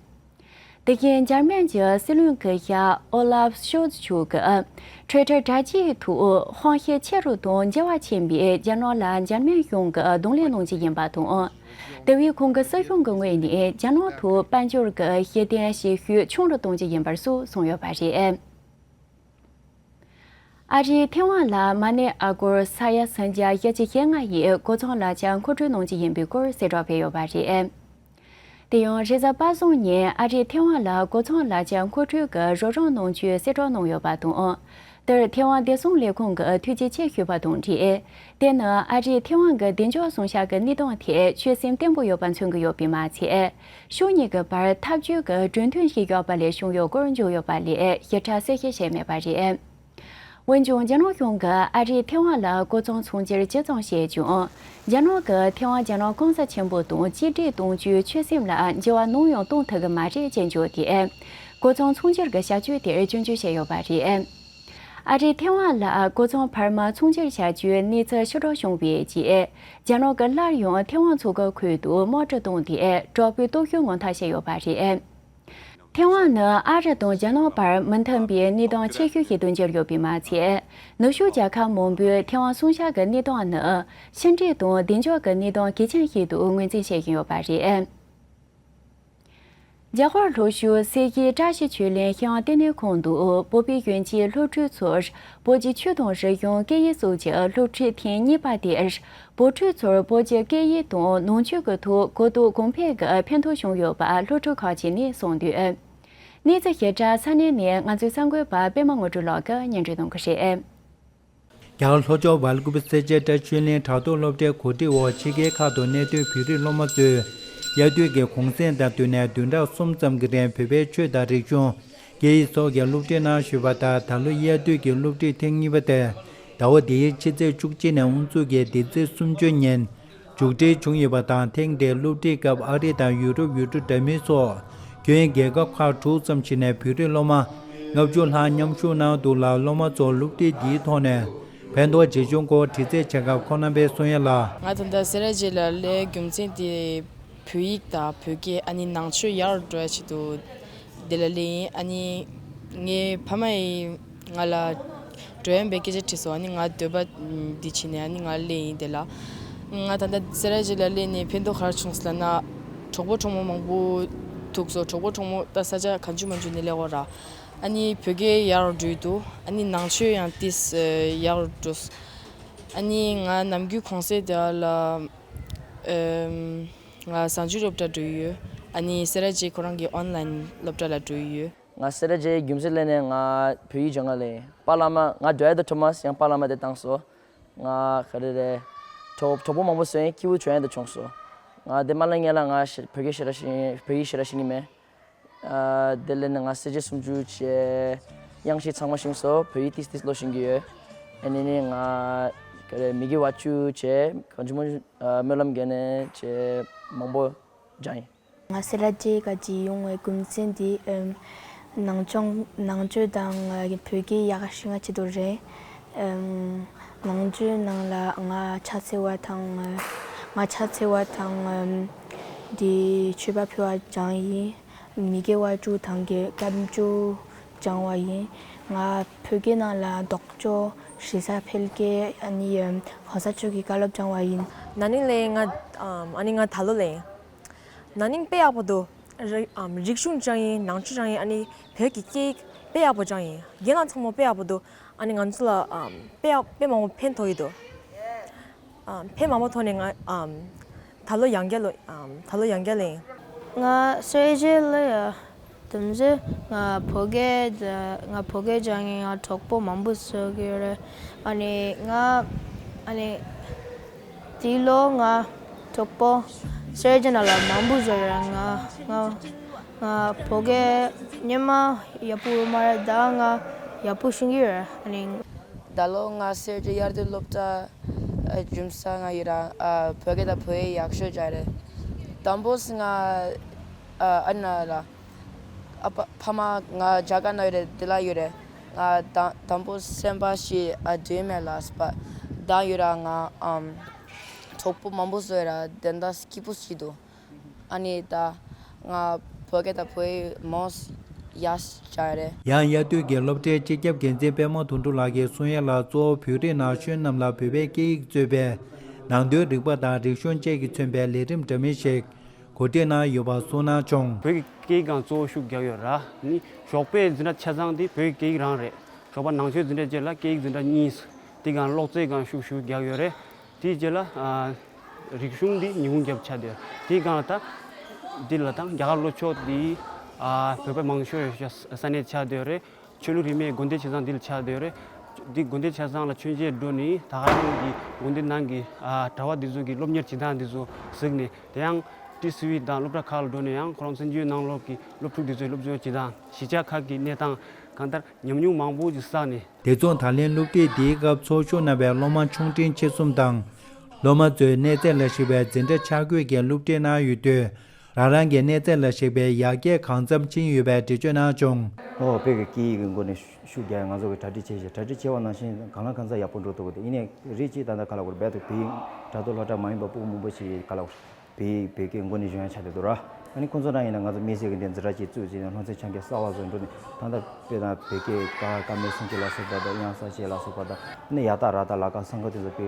དེ་བཞིན་འཇར་མན་གྱི་སྲིད་བློན་སྐུ་ཞབས་ཨོ་ལབ་ཤོལ་ཚ་མཆོག་གིས་ཊུའི་ཊར་དྲ་རྒྱའི་ཐོག་དབང་ཤེད་ཆེ་རུ་དང་འགྱུར་བ་ཕྱིན་པའི་རྒྱ་ནག་ལ་འཇར་མན་གཞུང་གིས་གདོང་ལེན་གནང་རྒྱུ་ཡིན་པ་དང་། དེ་བས་ཁོང་གི་སྲིད་གཞུང་གི་ངོས་ནས་རྒྱ་ནག་ཐོག་དཔལ་འབྱོར་གྱི་ཤེས་ལྡན་ཞབས་ཞུ་ཆུང་རུ་གཏོང་རྒྱུ་ཡིན་པར་སོགས་གསུངས་ཡོད་པ་རེད། ཨ་རིའི་ཐེ་ཝན་ལ་མ་ཎི་ཨ་སྒོར་ས་ཡ་སུམ་བརྒྱ་བཞི་བཅུ་ཞེ་ལྔ་ཡི་བགོ་བཙོང་ལག་ཆ་མཁོ་སྤྲོད་གནང་རྒྱུ་ཡིན་པའི་སྐོར་གསལ་བསྒྲགས་སྤེལ་ཡོད་པ་རེད། དེ་ཡང་རེས་གཟའ་པ་སངས་ཉིན་ཨ་རིའི་ཐེ་ཝན་ལ་བགོ་བཙོང་ལག་ཆ་མཁོ་སྤྲོད་ཀྱི་རོགས་རམ་གནང་རྒྱུའི་གསལ་བསྒྲགས་གནང་ཡོད་པ་དང་། དེར་ཐེ་ཝན་བདེ་སྲུང་ལས་ཁུངས་ཀྱིས་ཐུགས་རྗེ་ཆེ་ཞུས་པ་དང་འབྲེལ། དེ་ནི་ཨ་རིས་ཐེ་ཝན་གྱི་བདེ་འཇགས་སྲུང་བྱ་གི་གནས་སྟངས་ཐད་ཆོད་སེམས་བརྟན་པོ་ཡོད་པ་མཚོན་གྱི་ཡོད་པས་མ་ཚད། ཕྱོགས་གཉིས་ཀྱི་བར་འཐབ་ཇུས་ཀྱི་གྲོས་མཐུན་ཞིག་ཡོད་པ་ལས་བྱུང་ཡོད་སྐོར་བརྗོད་ཡོད་པ་ལས་ཞིབ་ཕྲ་གསལ་བཤད་བྱས་མེད་པ་རེད། འོན་ཀྱང་རྒྱ་ནག་གཞུང་གིས་ཨ་རིས་ཐེ་ཝན་ལ་བགོ་བཙོང་ཚོང་སྒྱུར་ཇི་ཙམ་བྱས་ཀྱང་། རྒྱ་ནག་གིས་ཐེ་ཝན་རྒྱ་ནག་གང་ས་ཆེན་པོ་དང་གཅིག་སྒྲིལ་གཏོང་རྒྱུའི་ཆོད་སེམས་ལ་འགྱུར་བ་ནམ་ཡང་གཏོང་ཐུབ་ཀྱི་མ་རེད་ཅེས་བརྗོད་དེ། བགོ་བཙོང་ཚོང་སྒྱུར་གྱི་བྱ་སྤྱོད་དེར་སྐྱོན་བརྗོད་བྱས་ཡོད་པ་རེད། ཨ་རིས་ཐེ་ཝན་ལ་བགོ་བཙོང་བར་མ་ཚོང་སྒྱུར་བྱ་རྒྱུའི་གནས་ཚུལ་ཞེ་དྲག་བྱུང་བའི་རྗེས། རྒྱ་ནག་གིས་སླར་ཡང་ཐེ་ཝན་མཚོ་ཁུལ་ཁུལ་དུ་དམག་གྲུ་བཏང་སྟེ་དྲག་པོའི་སྟོབས་ཤུགས་མངོན་མཐོ་བྱས་ཡོད་པ་རེད། ཐེ་ཝན་ནི་ཨ་རི་དང་རྒྱ་ནག་བར་མི་མཐུན་པའི་གནས་སྟངས་ཆེ་ཤོས་ཤིག་ཏུ་གྱུར་ཡོད་པས་མ་ཚད། ནུབ་ཕྱོགས་རྒྱལ་ཁབ་མང་པོས་ཐེ་ཝན་སྲུང་བྱ་གི་གནས་སྟངས་ནི་ཕྱི་འབྲེལ་དང་བདེ་འཇགས་ཀྱི་གནས་སྟངས་གལ་ཆེན་ཞིག་ཏུ་ངོས་འཛིན་བྱེད་བཞིན་ཡོད་པ་རེད། རྒྱ་གར་ལྷོ་ཕྱོགས་སེ་གི་བཀྲ་ཤིས་ཆོས་གླིང་ཤེས་ཡོན་ལྟེ་གནས་ཁང་དུ་བོད་པའི་གཞོན་སྐྱེས་སློབ་ཕྲུག་ཚོར་བོད་ཀྱི་ཆོས་དང་རིག་གཞུང་སྐད་ཡིག་སོགས་ཀྱི་སློབ་ཁྲིད་ཐེངས་གཉིས་པ་དེར། བོད་ཕྲུག་ཚོར་བོད་ཀྱི་སྐད་ཡིག་དང་ནང་ཆོས་ཀྱི་ཐོག་གོ་རྟོགས་གོང་འཕེལ་གྱི་ཕན་ཐོགས་བྱུང་ཡོད་པ་སློབ་ཕྲུག་ཁག་ཅིག་ནས་གསུངས་འདུག། གནས་ཚུལ་ཞིབ་ཕྲ་ས་གནས་ནས་ང་ཚོའི་གསར་འགོད་པ་པད་མ་དངོས་གྲུབ་ལགས་ཀྱིས་སྙན་སྒྲོན་གནང་གི་རེད། རྒྱ་གར་ལྷོ་ཕྱོགས་ཝལ་ཀུ་པེ་སེ་ཅེ་བཀྲ་ཤིས་ཆོས་གླིང་དྲ་ཐོག་སློབ་གྲྭའི་གོ་སྒྲིག་འོག་ཕྱི་རྒྱལ་ཁག་ཏུ་གནས་སྡོད་བོད་རིགས་སློབ་མ་ཚོས་དབྱར་དུས་ཀྱི་གུང་སེང་དང་བསྟུན་ནས་བདུན་ཕྲག་གསུམ་ཙམ་གྱི་རིང་བོད་པའི་ཆོས་དང་རིག་གཞུང་། སྐད་ཡིག་སོགས་ཀྱི་སློབ་ཁྲིད་གནང་བཞིན་པ་དང་། ད་ལོ་དབྱར་དུས་ཀྱི་སློབ་ཁྲིད་ཐེངས་གཉིས་པ་དེ་ཟླ་བ་འདིའི་ཕྱི་ཚེས་བཅུ་གཅིག་ནས་དབུ་འཛུགས་ཀྱིས་འདི་ཚེས་སུམ་ཅུ་ཉིན་མཇུག་སྒྲིལ་བྱུང་ཡོད་པ་དང་། ཐེངས་འདིའི་སློབ་ཁྲིད་སྐབས་ཨ་རི་དང་ཡུ་རོབ་ཡུལ་གྲུ་འདྲ་མིན་སོགས་ཁྱོན་རྒྱལ་ཁབ་ཁག་དྲུག་ཙམ་ཞིག་ནས་བོད་རིགས་སློབ་མ་ལྔ་བཅུ་ལྷག་མཉམ་ཞུགས་གནང་འདུག་ལ། སློབ་མ་ཚོར་སློབ་ཁྲིད་འདིའི་ཐོག་ནས་ཕན་ཐོགས་ཇི་བྱུང་སྐོར་དྲི་རྩད་བྱེད་སྐབས་ཁོང་རྣམ་པས་གསུང་ཡ་ལ། ང་ད་ལྟ་སེ་ར་བྱེས་ལ་སླེབས་རྒྱུ་མཚན་དེ། བོད་ཡིག་དང་བོད་སྐད། ཨ་ནི་ནང་ཆོས་ཡག་རུ་འགྲོ་ཡ་ཆེད་དུ་འདི་ལ་སླེབས་ཡིན། ཨ་ནི་ངའི་ཕ་མ་ཡིས་ང་ལ་འགྲོ་ཡ་མེད་པའི་སྐད་ཆ་དྲིས་སོང་། ཨ་ནི་ང་འདོད་པ་འདི་བྱས་ནས་ཨ་ནི་ང་སླེབས་ཡིན་འདི་ལ། ང་ད་ལྟ་སེ་ར་བྱེས་ལ་སླེབས་ནས་ཕན་ཐོགས་ག་རེ་བྱུང་སོང་ལབ་ན། གྲོགས་པོ་གྲོགས་མོ་མང་པོ་ཐུག་སོང་། གྲོགས་པོ་གྲོགས་མོ་ད་ས་ཆ་གང་བྱུང་མང་བྱུང་ནས་སླེབས་ཡོད་ར། ཨ་ནི་བོད་སྐད་ཡག་རུ་འགྲོ་ཡི་འདུག། ཨ་ནི་ནང་ཆོས་ཡང་ཏིས་ཡག་རུ་འགྲོ་སོང་། ཨ་ནི་ང་ནམ་རྒྱུན་གུང་སེང་དེ་ལ། ཨམ། ང་གཟའ་མཇུག་སློབ་གྲྭ་འགྲོ་ཡི་ཡོད། ཨ་ནི་སེ་ར་བྱེས་ཁོ་རང་གི་ཨོན་ལན་སློབ་གྲྭ་ལ་འགྲོ་ཡི་ཡོད། ང་སེ་ར་བྱེས་རྒྱུ་མཚན་ལས་ནས་ང་བོད་ཡིག་སྦྱང་ག་ལས་པཱ་བླ་མ། ང་Do I have the Thomas ཡང་པཱ་བླ་མ་དེ་བཏང་སོང་། ང་ག་རེ་རེད། གྲོགས་གྲོགས་པོ་མང་པོ་བཟོས་ཡིན། སྐྱིད་པོ་བྱུང་ཡ་དེ་བྱུང་སོང་། ང་དེ་མ་ལ་ངས་ལ་ང་ཤེས་བོད་སྐད་ཤེས་ར་ཤེས་བོད་ཡིག་ཤེས་ར་ཤེས་ཀྱི་མེད། ཨ། དེ་ལས་ནི་ང་གསལ་བྱེད་སུམ་ཅུ་བྱས། དབྱངས་བཞི་ཚང་མ་ཤེས་སོང་། བོད་ཡིག་ཏིས་ཏིས་ཀློག་ཤེས་ཀྱི་ཡོད། ཨ་ནི་ནི་ང་ག་རེ་མི་དགེ་བ་བཅུ་བྱས། གང་བྱུང་མང་བྱུང་སྨོན་ལམ་རྒྱག་ནས་བྱས། མང་པོ་སྦྱངས་ཡིན། ང་སེ་ར་བྱེས་ཀ་ཅིག་ཡོང་བའི་རྒྱུ་མཚན་དེ་ཨམ། ནང་ཆོས་ནང་ཆོས་དང་བོད་སྐད་ཡག་ཤེས་ང་ཆེད་དུ་རེད། ཨམ། ནང་ཆོས་ནང་ལ་ང་ཕྱག་འཚལ་བ་དང་། ང་ཕྱག་འཚལ་བ་དང་། ཨམ། དེ་མཆོད་པ་ཕུལ་བ་སྦྱངས་ཡིན། མི་དགེ་བ་བཅུ་དང་བརྒྱད་སྐབས་བཅུ་སྦྱངས་པ་ཡིན། ང་བོད་སྐད་ནང་ལ་ལྡོག་ཕྱོགས། དྲི་ཟ་འཕེལ་རྒྱས། ཨ་ནི་གོང་ས་མཆོག་གི་བཀའ་སློབ་སྦྱངས་པ་ཡིན། ན་ནིང་ལས་ང་ཨམ། ཨ་ནི་ང་ད་ལོ་ལས་ན་ནིང་དཔེ་ཡག་པོ་འདུག། རིག་ཨམ། རིག་གཞུང་སྦྱངས་ཡིན། ནང་ཆོས་སྦྱངས་ཡིན། ཨ་ནི་བོད་ཀྱི་སྐད་ཡིག་དཔེ་ཡག་པོ་སྦྱངས་ཡིན། རྒན་ལགས་ཚང་མ་དཔེ་ཡག་པོ་འདུག། ཨ་ནི་ང་ཚོ་ལ་ཨམ། དཔེ་ཡག་དཔེ་མང་པོ་ཕན་ཐོགས་ཡི་འདུག། ཨམ། ཕན་མང་པོ་ཐོགས་ནས་ང་ཨམ། ད་ལོ་ཡང་བསྐྱར་ལོ་ཨམ། ད་ལོ་ཡང་བསྐྱར་ལེན། ང་སེ་ར་བྱེས་ལ་ཡ་དུམ་ཚེ་ང་བོད་སྐད་ང་བོད་སྐད་སྦྱང་ཡིན། ང་གྲོགས་པོ་མང་པོ་བཟོ་གི་ཡོད་རེད། ཨ་ནི་ང་ཨ་ནི་འདི་ལོ་ང་ གྲོགས་པོ་སེར་སྐྱ་ནང་ལ་མང་པོ་བཟོ་ར། ང་ང་ང་བོད་སྐད་སྙན་མ་ཡག་པོ་མ་རེད། ད་ང་ཡག་པོ་ཤེས་ཀྱི་རེད། ཨ་ནི། ད་ལོ་ང་སེར་སྐྱ་དབྱར་དུས་སློབ་གྲྭ་ཨ་འཛུལ་ས་ང་ཡིན་ར། ཨ་བོད་སྐད་དང་བོད་ཡིག་ཡག་ཤོས་སྦྱངས་རེད། དང་པོ་ང་ཨ་ཨ་ན་ལ་ཨ་ཕ་ཕ་མ་ང་རྒྱ་གར་ན་ཡོད་རེད། འདི་ལ་ཡོད་རེད། ང་དང་དང་པོ་སེམས་པ་ཞིག་ཨ་འདྲེས་མེད་ལ་སྤ་དང་ཡོད་ར། ང་ཨམ་གྲོགས་པོ་མང་པོ་བཟོས་ར། དེ་འདྲ་སྐྱིད་པོ་ཞིག་འདུག་ཨ་ནི་ད་ང་བོད་སྐད་དང་བོད་ཡིག་མོ་ཡག་སྦྱངས་རེད། ཡང་དབྱར་དུས་ཀྱི་སློབ་གྲྭའི་སྤྱི་ཁྱབ་འགན་འཛིན་པད་མ་དོན་གྲུབ་ལགས་ཀྱིས་གསུང་ཡ་ལ། གཙོ་བོ་བོད་རིགས་ན་གཞོན་རྣམས་ལ་བོད་པའི་སྐད་ཡིག་གཙོས་པའི་ནང་དོན་རིག་པ་དང་རིག་གཞུང་བཅས་ཀྱིས་མཚོན་པའི་ལས་རིམ་འདྲ་མིན་ཞིག་གོ་སྒྲིག་གནང་ཡོད་པ་གསུངས་གནང་བྱུང་། བོད་ཀྱི་སྐད་ཡིག་སྒང་གཙོ་བོ་ཤུགས་རྒྱག་ཡོད་ར། ནི་ཞོགས་པའི་འཛིན་གྲྭ་ཆ་ཚང་དེ་བོད་ཀྱི་སྐད་ཡིག་རང་རེད། ཞོགས་པ་ནང་ཆོས་འཛིན་གྲྭ་བཅས་ལ་སྐད་ཡིག་འཛིན་གྲྭ་གཉིས། དེ་སྒང་ཀློག་རྩལ་སྒང་ཤུགས་ཤུགས་རྒྱག་ཡོད་རེད། དེའི་རྗེས་ལ་ཨ་རིག་གཞུང་འདི་ཉི་ཧོང་རྒྱབ་ཆགས་བསྡད་ཡོད་རེད། དེའི་སྒང་ལ་ད་འདི་ལ་ད་རྒྱ་གར་ལྷོ་ཕྱོགས་འདི་ཨ་བོད་པ་མང་ཤོས་ཡོད་ས་གནས་ཆགས་བསྡད་ཡོད་རེད། ཆོས་ལུགས་རིས་མེད་དགོན་སྡེ་ཆ་ཚང་འདི་ལ་ཆགས་བསྡད་ཡོད་རེད། འདི་དགོན་སྡེ་ཆ་ཚང་ལ་མཆོད་མཇལ་འགྲོ་ནས་ད་ག་རང་གི་དགོན་སྡེ་ནང་གི་ཨ་གྲྭ་པ་འདི་ཚོ་གི་སློབ་གཉེར་བྱེད་སྟངས་འདི་ཚོ་གཟིགས་ནས། དེ་ཡང་ཏི་སི་ཝི་དང་སློབ་གྲྭ་ཁག་ལ་འགྲོ་ནས་ཡང་ཁོ་རང་བཙན་བྱོལ་ནང་ལོགས་ཀྱི་སློབ་ཕྲུག་འདི་ཚོའི་སློབ་སྦྱོང་བྱེད་སྟངས། གཞིས་ཆགས་ཁག་གི་གནས་སྟངས། གང་ལྟར་ཉམས་མྱོང་མང་པོ་ཞིག་བསགས་ནས། དེ་མཚུངས་ད་ལན་སློབ་ཁྲིད་འདིའི་སྐབས་ཚོགས་ཞུགས་གནང་བའི་སློབ་མ་ཆུང་འབྲིང་ཆེ་གསུམ་དང་། སློབ་མ་ཚོའི་གནས་ཚད་ལ་གཞིགས་པའི་འཛིན་གྲྭ་ཆ་བགོས་ཀྱིས་སློབ་ཁྲིད་གནང་ཡོད་དུས། རང་རང་གི་གནས་ཚད་ལ་གཞིགས་པའི་ཡར་རྒྱས་གང་འཚམ་ཕྱིན་ཡོད་པའི་འགྲེལ་བརྗོད་གནང་བྱུང་། ཨོ་བོད་ཀྱི་སྐད་ཡིག་གི་སྒོ་ནས་ཤུགས་རྒྱག་ཡ་ང་ཚོ་གི་གྲ་སྒྲིག་བྱས་ཤིང་། གྲ་སྒྲིག་བྱས་པ་ནང་བཞིན་གང་ལ་གང་འཚམ་ཡག་པོ་འགྲོ་ཐུབ་ཀྱི་འདུག་ཡིན་ནའི་རེད་ཅེས་ད་ལྟ་ག་ལ་བར་རྦད་དེ་བོད་ཡིག་དྲ་ཐོག་སློབ་གྲྭ་མ་ཡིན་པ་སྤུ་གུ་མང་པོ་ཞིག་ག་ལ་བར་བོད་ཡིག་བོད་སྐད་སྒོ་ནས་སྦྱོང་ཡ་ཆགས་བསྡད་འདུག་ར། ཨ་ནི་ཁོང་ཚོ་རང་ཡིན་ན་ང་ཚོ་དམིགས་བསལ་གྱི་འདི་འཛིན་གྲྭ་ཅིག་བཙུགས་བྱས་ནས་སློབ་ཚན་ཆ་རྐྱེན་གསར་བ་བཟོ་འགྲོ་ནས། ད་ལྟ་དཔེ་དང་བོད་སྐད་ཀ་ཀ་མའི་སུམ་ཅུ་ལ་སོགས་པ་དང་། དབྱངས་གསལ་བཅས་ལ་སོགས་པ་དང་། ཨ་ནི་ཡ་ཏ་ར་ཏ་ལ་ཀ་སང་ཀ་དེ་ཚོ་དཔེ་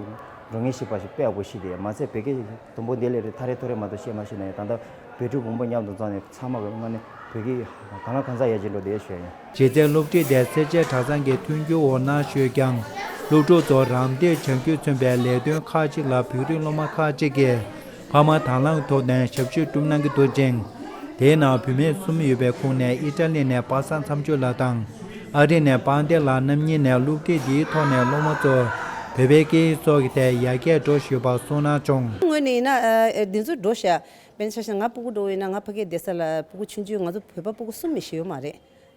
འགྲོ་ངེས་ཤེས་པ་ཞིག་དཔེ་ཡག་པོ་ཤེས་བསྡད་ཡོད། མ་ཚད་བོད་སྐད་དུམ་བུ་འདི་ལས་རེ་ཐ་རེ་ཐོ་རེ་མ་གཏོགས་ཤེས་མ་ཤེས་ན་ཡང་། ད་ལྟ་བོད་ཕྲུག་གོང་བུ་མཉམ་དུ་བརྩམས་ནས་ཚང་མ་གི་ངོས་ནས་བོད་སྐད་གང་ལ་གང་འཚམ་ཡར་རྒྱས་འགྲོ་བསྡད་ཞུ་ཡ་ཡིན། གཞི་རྩའི་སློབ་ཁྲིད་དེ་སེར་བྱེས་གྲྭ་ཚང་གི་མཐུན་འགྱུར་འོག་གནང་ཞུས་ཀྱང་། སློབ་ཕྲུག་ཚོ་རམ་འདེགས་བྱ་རྒྱུས་མཚོན་པའི་ལས་དོན་ཁག་ཅིག་ལ་བོད་རིགས་སློབ་མ་ཁག་ཅིག་གིས་ཕ་མ་དང་བླངས་ཐོག་ནས་ཞབས་ཞུ་སྒྲུབ་གནང་གི་འདུག་ཅིང་། དེའི་ནང་བུད་མེད་གསུམ་ཡོད་པའི་ཁོངས་ནས་ཨི་ཊ་ལི་ནས་པ་སངས་མཚམས་གཅོད་ལགས་དང་། ཨ་རི་ནས་དཔལ་ལྡན་ལགས་རྣམ་གཉིས་ནས་སློབ་ཁྲིད་འདིའི་ཐོག་ནས་སློབ་མ་ཚོར་བོད་པའི་སྐད་ཡིག་སོགས་ཀྱི་ཐད་ཡར་རྒྱས་འགྲོ་བཞིན་ཡོད་པ་གསུངས་གནང་བྱུང་། ངོས་ནས་ཡིན་ན་ཨ་འདི་ཚོ་འགྲོ་ཤག་དཔེར་ན་ཆ་བཞག་ན་ང་སྤུ་གུ་འགྲོ་བ་ཡིན་ན། ང་ཕ་གིར་བསྡད་ས་ལ་སྤུ་གུ་ཆུང་ཆུང་། ང་ཚོ་བོད་པ་སྤུ་གུ་གསུམ་མི་ཤི་ཡོད་མ་རེད།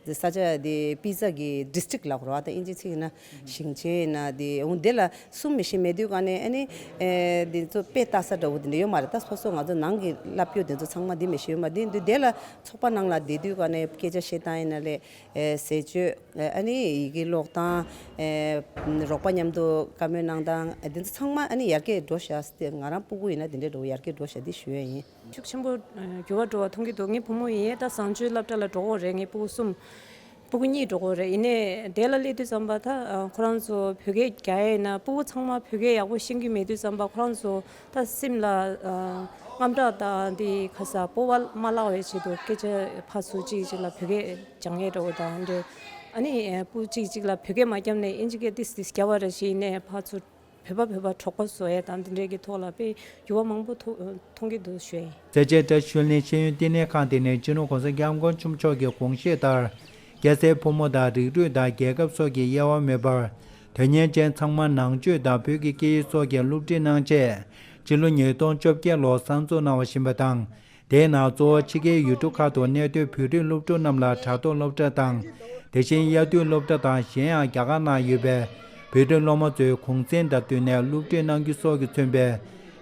འདི་ས་ཆ་འདི་པི་ཛ་གི་ཌི་སི་ཊིག་ལབ་དགོས་རེད་བ། ད་དབྱིན་ཇི་ཚིག་ཡིན་ན་ཞིང་ཆེན་ཡིན་ན། འདི་འོ་འདི་ལ་གསུམ་མི་ཤི་མེད་དུས་ག་ནས་ཨ་ནི་ཨེ་འདི་ཚོ་དཔེ་ལྟ་ས་འདྲ་བོ་འདི་འདྲ་ཡོད་མ་རེད། ད་སོ་སོ་ང་ཚོ་ནང་གི་བསླབ་རྒྱུ་འདི་ཚོ་ཚང་མ་འདི་མི་ཤི་ཡོད་མ་རེད། འདི་འདི་དེ་ལ་ཚོགས་པ་ནང་ལ་བསྡད་དུས་ག་ནས་སྐད་ཆ་བཤད་སྟངས་ཡིན་ན་ལས། ཨེ་ཟས་སྤྱོད། ཨ་ནི་ཡི་གེ་ཀློག་སྟངས། ཨེ་རོགས་པ་མཉམ་དུ་བཀའ་མོལ་གནང་སྟངས། ཨེ་འདི་ཚོ་ཚང་མ་ཨ་ནི་ཡར་རྒྱས་འགྲོ་ཤག་སྟེ། ང་རང་སྤུ་གུ་ཡིན་ན་དེ་འདྲའི་འགྲོ་ཡར་རྒྱས་འགྲོ་ཤག་འདི་ཞུ་ཡ་ཡིན། ཤུགས་ཆེན་པོ་འགྱུར་བ་འགྲོ་བ་མཐོང་གི་འདུག་ངའི་བུ་མོ་ཡིན་ད་བཟང་སྤྱོད་སློབ་གྲྭ་ལ་འགྲོ་གི་རེད། ངའི་སྤུ་གུ་གསུམ། སྤུ་གུ་གཉིས་འགྲོ་གི་རེད། ཡིན་ནའི་དེ་ལ་སླེབས་དུས་ཙམ་པ་ད་ཁོ་རང་ཚོ་བོད་སྐད་རྒྱག་ཡ་ཡིན་ན། སྤུ་གུ་ཚང་མ་བོད་སྐད་ཡག་པོ་ཤེས་ཀྱི་མེད་དུས་ཙམ་པ་ཁོ་རང་ཚོ་ད་སེམས་ལ་ཨ་དངངས་སྐྲག་དང་འདི་ཁ་ས་སྤོབས་པ་མ་བརླག་པའི་ཆེད་དུ་སྐད་ཆ་ཕར་ཚུར་གཅིག་གཅིག་ལ་བོད་སྐད་སྦྱང་ཡས་འདྲ་བོ་དང་འདྲ། ཨ་ནི་སྤུ་གཅིག་གཅིག་ལ་བོད་སྐད་མ་བརྒྱབ་ནས་དབྱིན་ཇི་སྐད་ཏིས་ཏིས་རྒྱབ་པ་རེ་བྱས་ནས་ཕར་ཚུར་བོད་པ་བོད་པ་གྲོགས་པོ་བཟོ་ཡས་དང་འདི་འདྲའི་གི་ཐོག་ལ་དཔེ་འགྱུར་བ་མང་པོ་ཐོ་མཐོང་གི་འདུག་ཞུ་ཡས་ཡིན། སེར་བྱེས་བཀྲ་ཤིས་ཆོས་གླིང་ཤེས་ཡོན་བསྟི་གནས་ཁང་དེ་ནི་སྤྱི་ནོར་༸གོང་ས་༸སྐྱབས་མགོན་ཆེན་པོ་མཆོག་གི་དགོངས་བཞེད་ལྟར། སྐྱ་སེར་ཕོ་མོ་དང་རིགས་རུས་དང་རྒྱལ་ཁབ་སོགས་ཀྱི་དབྱེ་བ་མེད་པར། དོན་གཉེར་ཅན་ཚང་མར་ནང་ཆོས་དང་བོད་ཀྱི་སྐད་ཡིག་སོགས་ཀྱི་སློབ་ཁྲིད་གནང་ཆེད། སྤྱི་ལོ་ཉིས་སྟོང་བཅོ་བརྒྱད་ལོར་གསར་འཛུགས་གནང་བ་ཡིན་པ་དང་། དེའི་ནང་གཙོ་བོ་ཕྱི་རྒྱལ་ཡུལ་གྲུ་ཁག་ཏུ་གནས་སྡོད་བོད་རིགས་སློབ་ཕྲུག་རྣམས་ལ་དྲ་ཐོག་སློབ་གྲྭ་དང་། དེ་བཞིན་དབྱར་དུས་སློབ་གྲྭ་དང་གཞན་ཡང་རྒྱ་གར་ནང་ཡོད་པའི་བོད་རིགས་སློབ་མ་ཚོའི་གུང་སེང་དང་བསྟུན་ནས་སློབ་ཁྲིད་གནང་རྒྱུ་སོགས་ཀྱིས་མཚོན་པའི་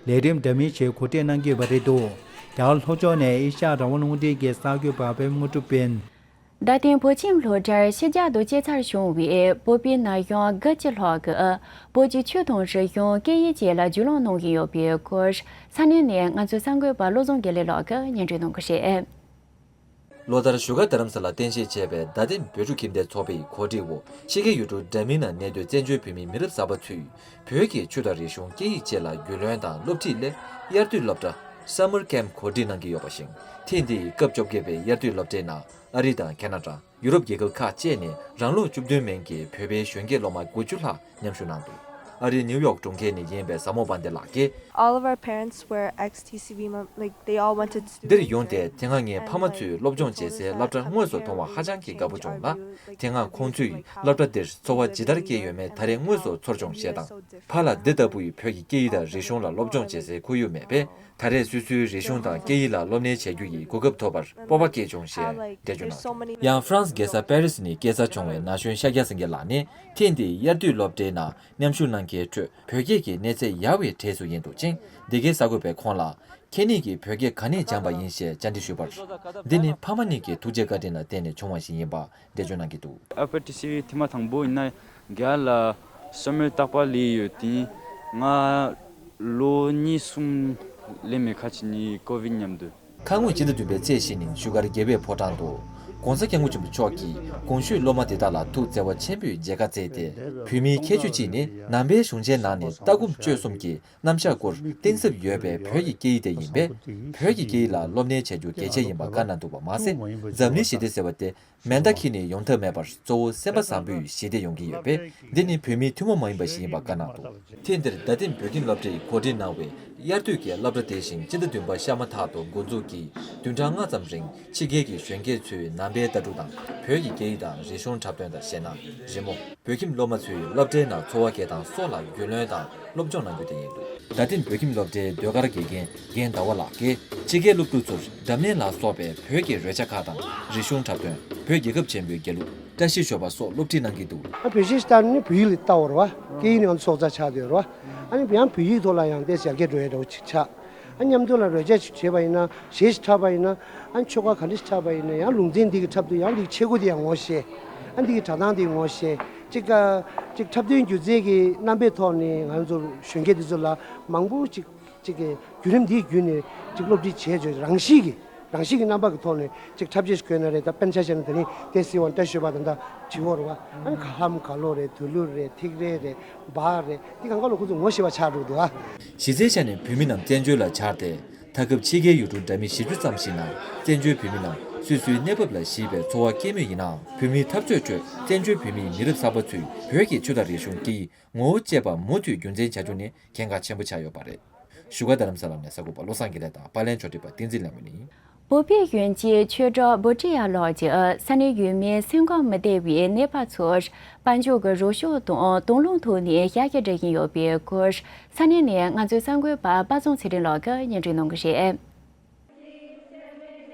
ལས་རིམ་འདྲ་མིན་ཞིག་གོ་སྒྲིག་གནང་གི་ཡོད་པ་རེད་འདུག་རྒྱ་གར་ལྷོ་ཕྱོགས་ནས་ཨེ་ཤ་ཡ་རང་དབང་རླུང་འཕྲིན་གྱི་གསར་འགོད་པ་པད་མ་དངོས་གྲུབ་ཡིན། རྡ་སྟེང་བོད་ཁྱིམ་སློབ་གྲྭར་ཕྱི་རྒྱལ་དུ་སྐྱེས་འཚར་བྱུང་བའི་བོད་པའི་ན་གཞོན་དགའ་སྐྱིད་ལགས་ཀྱིས་བོད་ཀྱི་ཆོས་དང་རིག་གཞུང་། སྐད་ཡིག་བཅས་ལ་རྒྱུས་ལོན་གནང་གི་ཡོད་པའི་སྐོར། ས་གནས་ནས་ང་ཚོའི་གསར་འགོད་པ་བློ་བཟང་དགེ་ལེགས་ལགས་ཀྱིས་སྙན་སྒྲོན་གནང་གི་རེད། ལོ་ལྟར་བཞུགས་སྒར་རྡ་རམ་ས་ལར་རྟེན་གཞི་བྱས་པའི་རྡ་སྟེང་བོད་ཕྲུག་ཁྱིམ་སྡེའི་ཚོགས་པའི་གོ་སྒྲིག་འོག་ཕྱི་རྒྱལ་ཡུལ་གྲུ་འདྲ་མིན་ནང་གནས་སྡོད་བཙན་བྱོལ་བོད་མིའི་མི་རབས་གསར་པ་ཚོས་བོད་ཀྱི་ཆོས་དང་རིག་གཞུང་། སྐད་ཡིག་བཅས་ལ་རྒྱུས་ལོན་དང་སློབ་ཁྲིད་སླད། དབྱར་དུས་སློབ་གྲྭ་Summer Camp གོ་སྒྲིག་གནང་གི་ཡོད་པ་བཞིན། ཐེངས་འདིའི་སྐབས་བཅོ་བརྒྱད་པའི་དབྱར་དུས་སློབ་གྲྭའི་ནང་ཨ་རི་དང་ཁེ་ན་ཌ། ཡུ་རོབ་རྒྱལ་ཁབ་ཁག་བཅས་ནས་རང་ལོ་བཅུ་བདུན་མན་གྱི་བོད་པའི་གཞོན་སྐྱེས་སློབ་མ་དགུ་བཅུ་ལྷག་མཉམ་ཞུགས་གནང་འདུག་ཨ་རིའི་ནིའུ་ཡོག་གྲོང་ཁྱེར་ནས་ཡིན་པའི་བཟའ་མོ་དཔལ་ལྡན་ལགས་ཀྱིས། All of our parents were ex-T C V mem- like, they all went to student འདིར་ཡོང་སྟེ་དེ་སྔ་ངས་ཕ་མ་ཚོས་སློབ་སྦྱོང་བྱེད་སའི་སློབ་གྲྭར་དངོས་སུ་མཐོང་བ་ཧ་ཅང་གི་དགའ་པོ་བྱུང་ལ། དེ་སྔ་ཁོང་ཚོས་སློབ་གྲྭ་འདིར་ཚོར་བ་ཇི་ལྟར་སྐྱེས་ཡོད་མེད་ད་རེས་དངོས་སུ་ཚོར་བྱུང་ཞེས་དང་། ཕ་ལ་འདི་ལྟ་བུའི་བོད་ཀྱི་སྐད་ཡིག་དང་རིག་གཞུང་ལ་སློབ་སྦྱོང་བྱེད་སའི་ཁོར་ཡུག་མེད་པས། ད་རེས་སོ་སོའི་རིག་གཞུང་དང་སྐད་ཡིག་ལ་སློབ་གཉེར་བྱ་རྒྱུ་ཡི་གོ་སྐབས་ཐོབ་པར་སྤོབས་པ་སྐྱེས་བྱུང་ཞེས་འགྲེལ་བརྗོད་གནང་། ཡང་ཧྥ་རན་སི་རྒྱལ་ས་པེ་རི་སི་ནས་སྐྱེས་ས་བྱུང་བའི་ན་གཞོན་ཤཱཀྱ་སེང་གེ་ལགས་ནི་ཐེངས་འདིའི་དབྱར་དུས་སློབ་གྲྭའི་ནང་མཉམ་ཞུགས་གནང་མཁན་ཁྲོད་བོད་སྐད་ཀྱི་གནས་ཚད་ཡག་པའི་གྲས་སུ་ཡིན་འདུག་ཅིང་། འདི་གའི་གསར་འགོད་པས་ཁོང་ལ། ཁྱེད་ཉིད་ཀྱིས་བོད་སྐད་ག་ནས་སྦྱངས་པ་ཡིན་ཞེས་བཅར་འདྲི་ཞུས་པར། འདི་ནི་ཕ་མ་གཉིས་ཀྱི་ཐུགས་རྗེ་བཀའ་དྲིན་ལ་བརྟེན་ནས་བྱུང་བ་ཞིག་ཡིན་པ་འགྲེལ་བརྗོད་གནང་གི་འདུག། ཨ་ཕ་ཊི་སི་ཝི་ཐེངས་མ་དང་པོ་ཡིན་ན་རྒྱ་ལ་ས་མོད་རྟག་པར་སླེབས་ཡོད་དེ། ང་ལོ་གཉིས་གསུམ་སླེབས་མེད་ཁ་ཅིག་ནི་ཀོ་ཝིད་མཉམ་དུ། ཁ་སྔོན་ཕྱི་ཟླ་བདུན་པའི་ཚེས་བཞི་ཉིན་བཞུགས་སྒར་རྒྱལ་བའི་ཕོ་བྲང་དུ། ྋགོང་ས་ྋསྐྱབས་མགོན་ཆེན་པོ་མཆོག་གིས་གོང་ཞུས་སློབ་མ་དེ་དག་ལ་ཐུགས་བརྩེ་བ་ཆེན་པོས་མཇལ་ཁ་བསྩལ་ཏེ། བོད་མིའི་ཁྱད་ཆོས་གཅིག་ནི་ནང་པའི་གཞུང་ཆེན་ནང་ནས་ལྟ་སྒོམ་སྤྱོད་གསུམ་གྱི་རྣམ་གཞག་སྐོར་གཏིང་ཟབ་ཡོད་པའི་བོད་ཀྱི་སྐད་ཡིག་དེ་ཡིན་པས། བོད་ཀྱི་སྐད་ཡིག་ལ་སློབ་གཉེར་བྱ་རྒྱུ་གལ་ཆེ་ཡིན་པ་བཀའ་གནང་འདུག་པ་མ་ཟད། འཛམ་གླིང་ཞི་བདེ་ཟེར་བ་དེ་མེ་མདའ་འཁྱེར་ནས་ཡོང་ཐབས་མེད་པར། གཙོ་བོ་སེམས་པ་བཟང་པོས་ཞི་བདེ་ཡོང་གི་ཡོད་པས། འདི་ནི་བོད་མིའི་ཐུན་མོང་མ་ཡིན་པ་ཞིག་ཡིན་པ་བཀའ་གནང་འདུག། ཐེངས་འདིར་རྡ་སྟེང་བོད་ཁྱིམ་སློབ་གྲྭ་ཡིས་གོ་སྒྲིག་གནང་བའི་དབྱར་དུས་ཀྱི་སློབ་གྲྭ་དེ་བཞིན་སྤྱི་ཟླ་བདུན་པ་ཤར་མ་ཐག་ཏུ་འགོ་འཛུགས་ཀྱིས་བདུན་ཕྲག་ལྔ་ཙམ་རིང་ཕྱི་རྒྱལ་གྱི་གཞོན་སྐྱེས་ཚོའི་ནང་པའི་ལྟ་གྲུབ་དང་བོད་ཀྱི་སྐད་ཡིག་དང་རིག་གཞུང་འཁྲབ་སྟོན་དང་གཞས་སྣ། རི་མོ། བོད་ཁྱིམ་སློབ་མ་ཚོས་སློབ་གྲྭའི་ནང་འཚོ་བ་སྐྱེལ་སྟངས་སོགས་ལ་རྒྱུས་ལོན་དང་སློབ་སྦྱོང་གནང་རྒྱུ་དེ་ཡིན་འདུག། རྡ་སྟེང་བོད་ཁྱིམ་སློབ་གྲྭའི་ཟློས་གར་དགེ་རྒན་རྒན་ཟླ་བ་ལགས་ཀྱིས་ཕྱི་རྒྱལ་སློབ་ཕྲུག་ཚོར་འདྲ་མཉམ་ལ་སོགས་པའི་བོད་ཀྱི་རོལ་ཆ་ཁག་དང་རིག་གཞུང་འཁྲབ་སྟོན། བོད་རྒྱལ་ཁབ་ཆེན་པོའི་རྒྱལ་གླུ་བཀྲ་ཤིས་ཞོལ་པ་སོགས་སློབ་ཁྲིད་གནང་གི་འདུག། ཨ་བོད་གཞས་ཤིག་བཏང་ནས་བོད་ཡིག་ལ་བལྟ་བར་བ། སྐད་ཡིག་ནི་ང་ཚོ་སྲོག་རྩ་ཆགས་བསྡད་ར་བ། ཨ་ནི་ཡང་བོད་ཡིག་ཐོག་ལ་ཡང་ཏོག་ཙམ་ཡར་རྒྱས་འགྲོ་ཡ་འདྲ་བོ་ཅིག་ཆགས། ཨ་མཉམ་དུ་ལ་རོལ་ཆ་ཞིག་བྱས་པ་ཡིན་ན། གཞས་ཤིག་འཁྲབ་པ་ཡིན་ན། ཨ་ནི་ཆོ་ག་ག་འདྲ་ཞིག་འཁྲབ་པ་ཡིན་ན་ཡང་ལུང་ཚན་འདི་གི་འཁྲབ་དུས་ཡང་འདི་གི་ཆས་གོས་དེ་ཡང་ངོ་ཤེས། ཨ་འདི་གི་གྲྭ་ཐང་དེ་ངོ་ཤེས། གཅིག་ཀ་གཅིག་འཁྲབ་སྟོན་སྒྱུ་རྩལ་གྱི་རྣམ་པའི་ཐོག་ནས་ང་ཚོ་གཞོན་སྐྱེས་འདི་ཚོ་ལ་མང་པོ་ཅིག་ཅིག་གི་བརྒྱུད་རིམ་འདིའི་བརྒྱུད་ནས་ཅིག་སློབ་ཁྲིད་བྱས་བྱས་རང་གཤིས་ཀྱི་རང་གཤིས་ཀྱི་རྣམ་པ་གི་ཐོག་ནས་ཅིག་འཁྲབ་ཆས་ཤིག་གོན་ན་རེད། ད་དཔེར་ན་ཆ་བཞག་ན་དེ་རིང་དེ་སྲིད་དབང་བཀྲ་ཤིས་པ་དང་ད་བྲིས་འོར་བ། ཨ་ནི་ག་ལྷམ་ག་ལོ་རེད། དུ་ལུར་རེད། ཐིག་རལ་རེད། འབག་རེད། འདི་གང་ག་ལོ་ཁོ་ཚོ་ངོ་ཤེས་པ་ཆགས་འགྲོ་འདུག་ཨ། གཞི་རྩའི་ཆ་ནས་བོད་མི་རྣམས་བཙན་བྱོལ་ལ་བཅར་ཏེ། ད་སྐབས་ཕྱི་རྒྱལ་ཡུལ་གྲུ་འདྲ་མིན་བཞི་བཅུ་ཙམ་ཞིག་ནང་བཙན་བྱོལ་བོད་མི་རྣམས་སོ་སོའི་གནས་བབ་ལ་གཞིགས་པའི་འཚོ་བ་སྐྱེལ་མུས་ཡིན་ནའང་། བོད་མིའི་འཐབ་རྩོད་ཁྲོད་བཙན་བྱོལ་བོད་མིའི་མི་རབས་གསར་པ་ཚོས་བོད་ཀྱི་ཆོས་དང་རིག་གཞུང་སྐད་ཡིག་ངོ་བོ་བཅས་པ་མུ་མཐུད་རྒྱུན་འཛིན་བྱ་རྒྱུ་ནི་གལ་འགངས་ཆེན་པོ་ཆགས་ཡོད་པ་རེད། བཞུགས་སྒར་རྡ་རམ་ས་ལ་ནས་གསར་འགོད་པ་བློ་བཟང་དགེ་ལེགས་དང་། པར་ལེན་ཕྱོགས་སྒྲིག་པ་བསྟན་འཛིན་ལྷ་མོ་ཡིན། བོད་པའི་གཞོན་སྐྱེས་ཆོས་གྲགས་བྷུ་ཊི་ཡ་ལགས་ཀྱིས་ས་གནས་ཡུལ་མིའི་སེམས་ཁམས་མི་བདེ་བའི་ནད་པ་ཚོར་དཔལ་འབྱོར་གྱི་རོགས་སྐྱོར་དང་དོ་སྣང་ཐོག་ནས་ཤཱཀྱ་སྒྲུབ་ཀྱི་ཡོད་པའི་སྐོར། ས་གནས་ནས་ང་ཚོའི་གསར་འགོད་པ་དཔལ་བཟང་ཚེ་རིང་ལགས་ཀྱིས་སྙན་སྒྲོན་གནང་གི་རེད།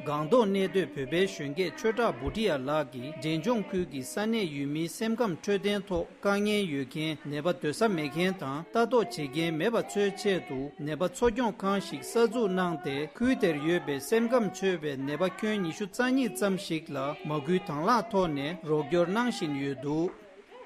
སྒང་ཏོག་གནས་སྡོད་བོད་པའི་གཞོན་སྐྱེས་ཆོས་གྲགས་བྷུ་ཊི་ཡ་ལགས་ཀྱིས་འབྲས་ལྗོངས་ཁུལ་གྱི་ས་གནས་ཡུལ་མིའི་སེམས་ཁམས་འཕྲོད་བསྟེན་ཐོག་དཀའ་ངལ་ཡོད་མཁན། ནད་པ་སྡོད་ས་མེད་མཁན་དང་ལྟ་རྟོག་བྱེད་མཁན་མེད་པ་ཚོའི་ཆེད་དུ་ནད་པ་འཚོ་སྐྱོང་ཁང་ཞིག་གསར་འཛུགས་གནང་སྟེ། ཁུལ་དེར་ཡོད་པའི་སེམས་ཁམས་ཆོད་པའི་ནད་པ་ཁྱོན་ཉི་ཤུ་རྩ་གཉིས་ཙམ་ཞིག་ལ་མ་སྐུལ་དང་བླངས་ཐོག་ནས་རོགས་སྐྱོར་གནང་བཞིན་ཡོད་འདུག།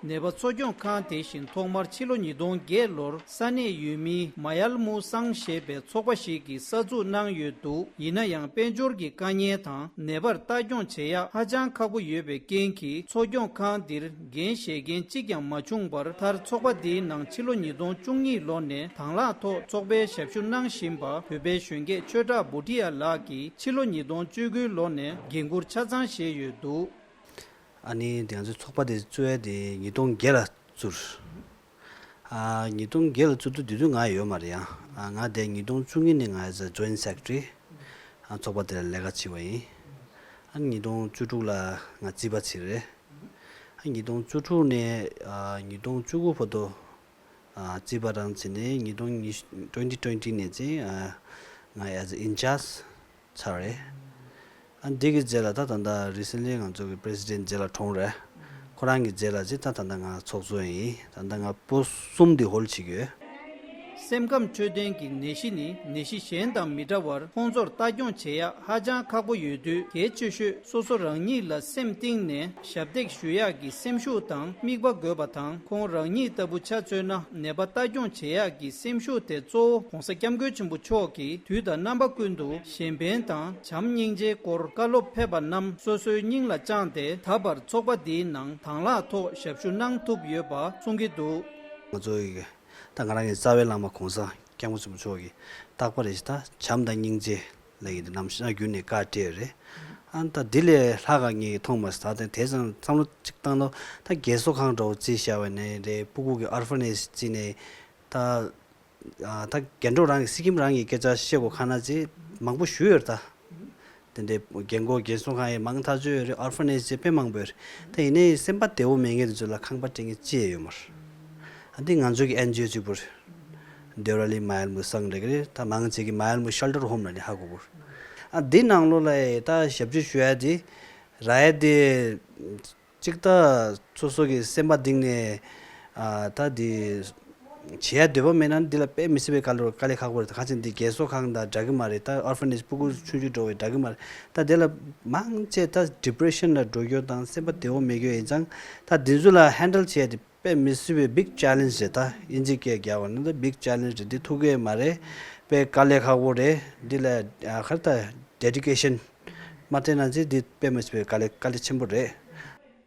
ནད་པ་འཚོ་སྐྱོང་ཁང་དེ་བཞིན་ཐོག་མར་ཕྱི་ལོ་ཉིས་སྟོང་བརྒྱད་ལོར་ས་གནས་ཡུལ་མིའི་མ་ཡལ་མུའུ་སང་ཞེས་པའི་ཚོགས་པ་ཞིག་གིས་གསར་འཛུགས་གནང་ཡོད་འདུག། ཡིན་ན་ཡང་དཔལ་འབྱོར་གྱི་དཀའ་ངལ་དང་ནད་པར་ལྟ་སྐྱོང་བྱེད་ཡག་ཧ་ཅང་ཁག་པོ་ཡོད་པའི་རྐྱེན་གྱིས། འཚོ་སྐྱོང་ཁང་འདིར་འགན་བཞེས་མཁན་གཅིག་ཀྱང་མ་བྱུང་བར། མཐར་ཚོགས་པ་འདིའི་ནང་ཕྱི་ལོ་ཉིས་སྟོང་བཅུ་གཉིས་ལོ་ནས་དང་བླངས་ཐོག་ཚོགས་པའི་ཞབས་ཞུ་གནང་བཞིན་པ་བོད་པའི་གཞོན་སྐྱེས་ཆོས་གྲགས་བྷུ་ཊི་ཡ་ལགས་ཀྱིས་ཕྱི་ལོ་ཉིས་སྟོང་བཅུ་དགུ་ལོ་ནས་འགན་འཁུར་ཆ་ཚང་བཞེས་ཡོད་འདུག། ཨ་ནི་དེ་ང་ཚོའི་ཚོགས་པ་དེ་བཙུགས་ཡས་དེ་ཉིས་སྟོང་བརྒྱད་ལ་བཙུགས། ཨ་ཉིས་སྟོང་བརྒྱད་ལ་བཙུགས་དུས་དེ་དུས་ང་ཡོད་མ་རེད་ཡ། ཨ་ང་དེ་ཉིས་སྟོང་བཅུ་གཉིས་ནས་ང་as a joint secretary ཨ་ཚོགས་པ་དེ་ལ་ལས་ཀ་བྱས་པ་ཡིན། ཨ་ཉིས་སྟོང་བཅུ་དྲུག་ལ་ང་རྩིས་པ་བྱས་རེད། ཨ་ཉིས་སྟོང་བཅུ་དྲུག་ནས་ཨ་ཉིས་སྟོང་བཅུ་དགུ་བར་དུ་ཨ་རྩིས་པ་རང་བྱས་ནས་ཉིས་སྟོང་ཉི་twenty twenty ནས་བྱས་ཨ་ང་as a in charge ཚར་རེད། ཨ་འདི་གི་རྗེས་ལ་ད་ད་ལྟ་recently ང་ཚོ་གི་president རྗེས་ལ་གྲོངས་རེད། ཁོ་རང་གི་རྗེས་ལ་ཅི་ད་ད་ལྟ་ང་ཚོགས་གཙོ་ཡིན། ད་ལྟ་ང་པོ་གསུམ་འདི་hold བྱེད་ཀྱི་ཡོད། སེམས་ཁམས་འཕྲོད་བསྟེན་གྱི་ནད་གཞི་ནི་ནད་གཞི་གཞན་དང་མི་འདྲ་བར་ཁོང་ཚོར་ལྟ་སྐྱོང་བྱེད་ཡག་ཧ་ཅང་ཁག་པོ་ཡོད་དུས། གལ་ཆེ་ཤོས་སོ་སོ་རང་ཉིད་ལ་སེམས་གཏིང་ནས་ཞབས་འདེགས་ཞུ་ཡག་གི་སེམས་ཤུགས་དང་དམིགས་པ་དགོས་པ་དང་། ཁོང་རང་ཉིད་ལྟ་བུ་ཆ་མཚོན་ན་ནད་པ་ལྟ་སྐྱོང་བྱེད་ཡག་གི་སེམས་ཤུགས་དེ་གཙོ་བོ་༧གོང་ས་༧སྐྱབས་མགོན་ཆེན་པོ་མཆོག་གིས་དུས་དང་རྣམ་པ་ཀུན་ཏུ་གཞན་ཕན་དང་བྱམས་སྙིང་རྗེའི་སྐོར་བཀའ་སློབ་ཕེབས་པ་རྣམས་སོ་སོའི་སྙིང་ལ་བཅངས་ཏེ། ད་བར་ཚོགས་པ་འདིའི་ནང་དང་བླངས་ཐོག་ཞབས་ཞུ་གནང་ཐུབ་ཡོད་པ་གསུང་གི་འདུག། ང་ཚོ་ཡི་ད་ང་རང་གི་རྩ་བའི་བླ་མ་༧གོང་ས་༧སྐྱབས་མགོན་ཆེན་པོ་མཆོག་གིས་རྟག་པར་རེ་ཞིག་ད་བྱམས་དང་སྙིང་རྗེ་ལ་ཡི་དེ་ནམ་ཞག་རྒྱུན་ནས་བཀའ་སྤྲད་རེད། ཨ་ད་འདི་ལས་ལྷག་ག་ངས་མཐོང་མ་སོང་། ད་དེ་ཙམ་བསམ་བློ་གཅིག་བཏང་ན་ད་རྒས་གསོ་ཁང་འདྲ་བོ་རྩིས་བཞག་པ་ནས་རེད། སྤུ་གུ་གི་ཨོར་ཕ་ནེཇ་རྩིས་ནས་ད། ཨ་ད་རྒན་གྲོགས་རང་གི་སི་ཀིམ་རང་གི་སྐད་ཆ་བཤད་དགོས་ཁ་ན་ཅི་མང་པོ་ཞུ་ཡོད་རེད་ད། དེ་འདྲའི་རྒན་གོག་རྒན་གསོ་ཁང་ཡང་མང་ཐག་ཆོད་ཡོད་རེད། ཨོར་ཕ་ནེཇ་ཅེས་དཔེ་མང་པོ་ཡོད་རེད། ད་ཡིན་ནའི་སེམས་པ་བདེ་བོ་མེད་མཁན་དེ་ཚོ་ལ་ཁང་པ་སྤྲད་མཁན་ཅི་ཡང་ཡོད་མ་རེད། ཨ་འདི་ང་ཚོ་གི་ཨེན་ཇི་ཨོ་གཅིག་པུ་རེད། ཌེ་ར་ལི་མ་ཡལ་མུ་སང་རེད་གི་རེད། ད་མང་ཆེ་གི་མ་ཡལ་མུ་ཤེལ་ཊར་ཧོམ་ལ་ནི་ཧ་གོ་གོ་རེད། ཨ་འདི་ནང་ལོགས་ལ་ཡ་ད་ཞབས་ཕྱི་ཞུ་ཡ་དེ་ར་ཡ་དེ། གཅིག་ད་སོ་སོ་གི་སེམས་པ་གཏིང་ནས་ཨ་ད་འདི་བྱེད་ཡ་འདོད་པ་མེད་ན་འདི་ལ་དཔེ་མི་སྲིད་པའི་དཀའ་ལས་དཀའ་ལས་ཁག་པོ་རེད། ད་ག་ཅིག་འདི་རྒས་གསོ་ཁང་དང་འདྲ་གི་མ་རེད། ད་ཨོར་ཕ་ནེཇ་སྤུ་གུ་ཆུང་ཆུང་འགྲོ་བའི་འདྲ་གི་མ་རེད། ད་འདི་ལ་མང་ཆེ་ད་ཌི་པི་རེ་ཤན་ལ་འགྲོ་རྒྱུ་དང་སེམས་པ་བདེ་བོ་མེད་རྒྱུ་ཡིན་ཙང་ད་འདི་ཚོ་ལ་ཧེན་ཌལ་བྱེད་ཡ་འདི་དཔེ་མི་སྲིད་པའི་བིག་ཅེ་ལེན་ཇི་རེད། ད་ཨིན་ཇི་སྐད་རྒྱག་པ་ན་ད་བིག་ཅེ་ལེན་ཇི་རེད། འདི་ཐུག་གི་མ་རེད། དཔེ་དཀའ་ལས་ཁག་པོ་རེད། འདི་ལ་ཨ་ག་རེ་ད་ཌེ་ཌི་ཀེ་ཤན་མ་སྤྲད་ན་ཅི་འདི་དཔེ་མི་སྲིད་པའི་དཀའ་ལས་དཀའ་ལས་ཆེན་པོ་རེད།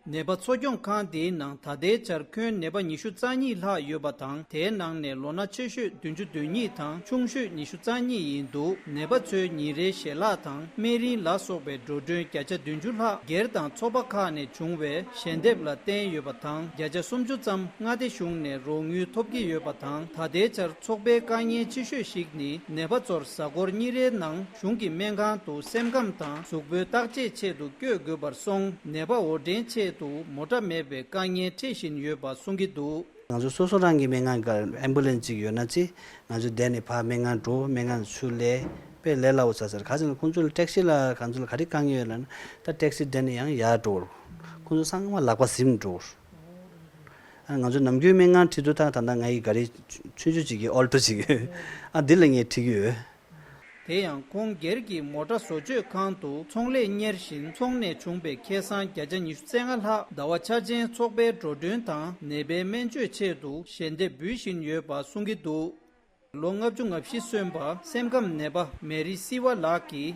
ནད་པ་འཚོ་སྐྱོང་ཁང་དེའི་ནང་ད་ལྟའི་ཆར་ཁྱོན་ནད་པ་ཉི་ཤུ་རྩ་གཉིས་ལྷག་ཡོད་པ་དང་། དེའི་ནང་ནས་ལོ་ན་ཆེ་ཤོས་བདུན་ཅུ་དོན་གཉིས་དང་ཆུང་ཤོས་ཉི་ཤུ་རྩ་གཉིས་ཡིན་འདུག་ནད་པ་ཚོའི་ཉིན་རེའི་ཞལ་ལག་དང་སྨན་རིན་ལ་སོགས་པའི་འགྲོ་གྲོན་བརྒྱ་ཆ་བདུན་ཅུ་ལྷག་སྒེར་དང་ཚོགས་པ་ཁག་ནས་བྱུང་བའི་ཞལ་འདེབས་ལ་བརྟེན་ཡོད་པ་དང་། བརྒྱ་ཆ་སུམ་ཅུ་ཙམ་མངའ་སྡེ་གཞུང་ནས་རོགས་དངུལ་ཐོབ་ཀྱི་ཡོད་པ་དང་། ད་ལྟའི་ཆར་ཚོགས་པའི་དཀའ་ངལ་ཆེ་ཤོས་ཤིག་ནི་ནད་པ་ཚོར་གཟའ་འཁོར་གཉིས་རེའི་ནང་གཞུང་གི་སྨན་ཁང་དུ་སེམས་ཁམས་དང་གཟུགས་པོའི་བརྟག་དཔྱད་ཆེད་དུ་བསྐྱོད་དགོས་པར་སོང་། ནད་པ་དབོར་འདྲེན་ཆེད་དུ་མོ་ཊ་མེད་པའི་དཀའ་ངལ་འཕྲད་བཞིན་ཡོད་པ་གསུང་གི་འདུག་ང་ཚོ་སོ་སོ་རང་གི་སྨན་ཁང་གི་ཨེམ་བུ་ལེན་སི་ཅིག་ཡོད་ན་ཅི། ང་ཚོ་བསྡད་ནས་ཕར་སྨན་ཁང་འགྲོ། སྨན་ཁང་ཚུར་སླེབས། དཔེ་ལས་སླ་བོ་ཚ་ཚ་རེད། ག་ཚོད་ན་ཁོང་ཚོ་ལ་ཊེག་སི་ལ་གང་ཚོད་ལ་ག་རེ་དཀའ་ངལ་ཡོད་ལབ་ན་ད་ཊེག་སི་བསྡད་ནས་ཡང་ཡར་འགྲོ་བར། ཁོང་ཚོ་ཚང་མ་ལག་པ་ཟིན་འགྲོ་བར། ཨ་ང་ཚོ་ནམ་རྒྱུན་སྨན་ཁང་ཁྲིད་དུས་ད་ད་ལྟ་ང་ཡི་ག་རེ་ཆུང་ཆུང་ཅིག་གི་ཨོལ་ཊོ་ཅིག་ཡོད། ཨ་འདི་ལ་ངས་ཁྲིད་ཀྱི་ཡོད། དེ་ཡང་ཁོང་སྒེར་གྱི་མོ་ཊ་བཟོ་བཅོས་ཁང་དུ་ཚོང་ལས་གཉེར་བཞིན་ཚོང་ནས་བྱུང་པའི་ཁེ་བཟང་བརྒྱ་ཆ་ཉི་ཤུ་རྩ་ལྔ་ལྷག་ཟླ་བ་འཆར་ཅན་ཚོགས་པའི་འགྲོ་གྲོན་དང་ནད་པའི་སྨན་བཅོས་ཆེད་དུ་ཞལ་འདེབས་འབུལ་བཞིན་ཡོད་པ་གསུང་གི་འདུག་ལོ་ལྔ་བཅུ་ང་བཞི་སོན་པ་སེམས་ཁམས་ནད་པ་མེ་རི་སི་ཝ་ལགས་ཀྱིས།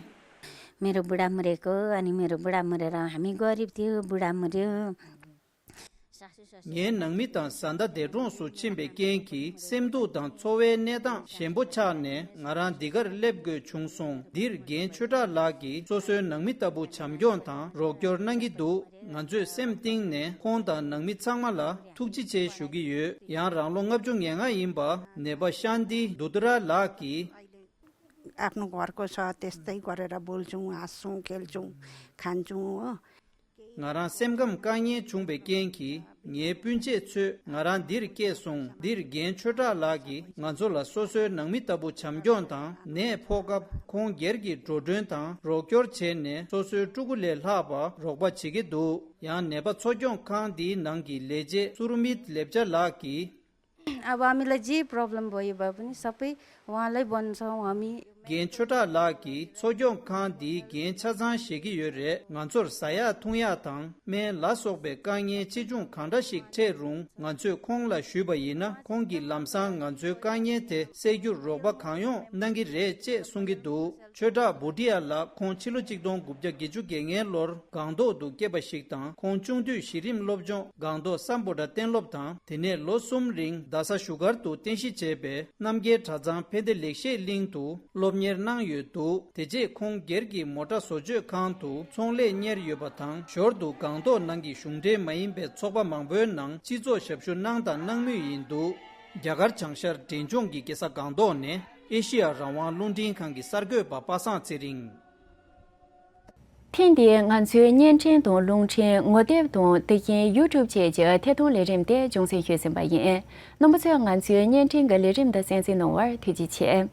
मेरो बुढामुरेको अनि मेरो बुढामुरे र हामी गरिब थियो बुढामुरे। ངའི་ནང་མི་དང་བཟའ་ཟླ་འདས་གྲོངས་སུ་ཕྱིན་པའི་རྐྱེན་གྱིས་སེམས་སྡུག་དང་འཚོ་བའི་གནས་སྟངས་ཞན་པོ་ཆགས་ནས་ང་རང་འདི་གར་སླེབས་དགོས་བྱུང་སོང་། འདིར་རྒན་ཆོས་གྲགས་ལགས་ཀྱིས་སོ་སོའི་ནང་མི་ལྟ་བུ་བྱམས་སྐྱོང་དང་རོགས་སྐྱོར་གནང་གི་འདུག་ང་ཚོས་སེམས་གཏིང་ནས་ཁོང་དང་ནང་མི་ཚང་མ་ལ་ཐུགས་རྗེ་ཆེ་ཞུ་གི་ཡོད། ཡང་རང་ལོ་ལྔ་བཅུ་ང་ལྔ་ཡིན་པ་ནད་པ་ཤཱན་ཏི་དུ་ཏུ་ར་ལགས་ཀྱིས། आफ्नो घरको छ त्यस्तै गरेर बोल्छौँ हाँस्छौँ खेल्छौँ खान्छौँ हो। ང་རང་སེམས་ཁམས་དཀའ་ངལ་བྱུང་བའི་རྐྱེན་གྱིས་ངའི་སྤུན་མཆེད་ཚོས་ང་རང་འདིར་སྐྱེས་སོང་། འདིར་རྒན་ཆོས་གྲགས་ལགས་ཀྱིས་ང་ཚོ་ལ་སོ་སོའི་ནང་མི་ལྟ་བུ་བྱམས་སྐྱོང་དང་ནད་ཕོག་སྐབས་ཁོང་སྒེར་གྱི་འགྲོ་གྲོན་དང་རོགས་སྐྱོར་བྱས་ནས་སོ་སོའི་ཕྲུ་གུ་ལས་ལྷག་པ་རོགས་པ་བྱེད་ཀྱི་འདུག་ཡང་ནད་པ་འཚོ་སྐྱོང་ཁང་འདིའི་ནང་གི་ལས་བྱེད་སུར་མིད་ལེབ་ཅ་ལགས་ཀྱིས། अब हामीलाई जे प्रब्लम भयो भए पनि सबै उहाँलाई भन्छौँ हामी। རྒན་ཆོས་གྲགས་ལགས་ཀྱིས་འཚོ་སྐྱོང་ཁང་འདིའི་འགན་ཆ་ཚང་བཞེས་ཀྱི་ཡོད་རེད། ང་ཚོར་ཟ་ཡག་འཐུང་ཡག་དང་སྨན་ལ་སོགས་པའི་དཀའ་ངལ་ཆེ་ཆུང་གང་འདྲ་ཞིག་འཕྲད་རུང་ང་ཚོས་ཁོང་ལ་ཞུས་པ་ཡིན་ན་ཁོང་གིས་ལམ་སང་ང་ཚོའི་དཀའ་ངལ་དེ་སེལ་རྒྱུར་རོགས་པ་གང་ཡོང་གནང་གི་རེད་ཅེས་གསུང་གི་འདུག་ཆོས་གྲགས་བྷུ་ཏི་ཡ་ལགས་ཁོང་ཕྱི་ལོ་གཅིག་སྟོང་དགུ་བརྒྱ་བརྒྱད་ཅུ་གྱ་ལྔའི་ལོར་སྒང་ཏོག་ཏུ་སྐྱེས་པ་ཞིག་དང་ཁོང་ཆུང་དུས་གཞི་རིམ་སློབ་སྦྱོང་སྒང་ཏོག་སམ་བྷོ་ཊ་གཏན་སློབ་དང་དེ་ནས་ལོ་གསུམ་རིང་རྡ་ས་བཞུགས་སྒར་དུ་རྟེན་གཞི་བྱས་པའི་རྣམ་རྒྱལ་གྲྭ་ཚང་ཕན་བདེ་ལེགས་བཤད་གླིང་དུ་སློབ་གཉེར་གནང་ཡོད་འདུག་དེ་རྗེས་ཁོང་སྒེར་གྱི་མོ་ཊ་བཟོ་བཅོས་ཁང་དུ་ཚོང་ལས་གཉེར་ཡོད་པ་དང་ཞོར་དུ་སྒང་ཏོག་ནང་གི་གཞུང་འབྲེལ་མ་ཡིན་པའི་ཚོགས་པ་མང་པོའི་ནང་སྤྱི་ཚོགས་ཞབས་ཞུ་གནང་དང་གནང་མུས་ཡིན་འདུག་རྒྱ་གར་བྱང་ཤར་འབྲས་ལྗོངས་ཀྱི་རྒྱལ་ས་སྒང་ཏོག་ནས་ཨེ་ཤི་ཡ་རང་དབང་རླུང་འཕྲིན་ཁང་གི་གསར་འགོད་པ་པ་སངས་ཚེ་རིང་། ཐེངས་འདིའི་ང་ཚོའི་བརྙན་འཕྲིན་དང་རླུང་འཕྲིན་ངོ་དེབ་དང་དེ་བཞིན་ཡུ་ཊུབ་བཅས་ཀྱི་ཐད་གཏོང་ལས་རིམ་དེ་ཅུང་ཟད་ཞུས་ཟིན་པ་ཡིན། རྣམ་པ་ཚོས་ང་ཚོའི་བརྙན་འཕྲིན་གྱི་ལས་རིམ་དུ་གསན་གཟིགས་གནང་བར་ཐུགས་རྗེ་ཆེ།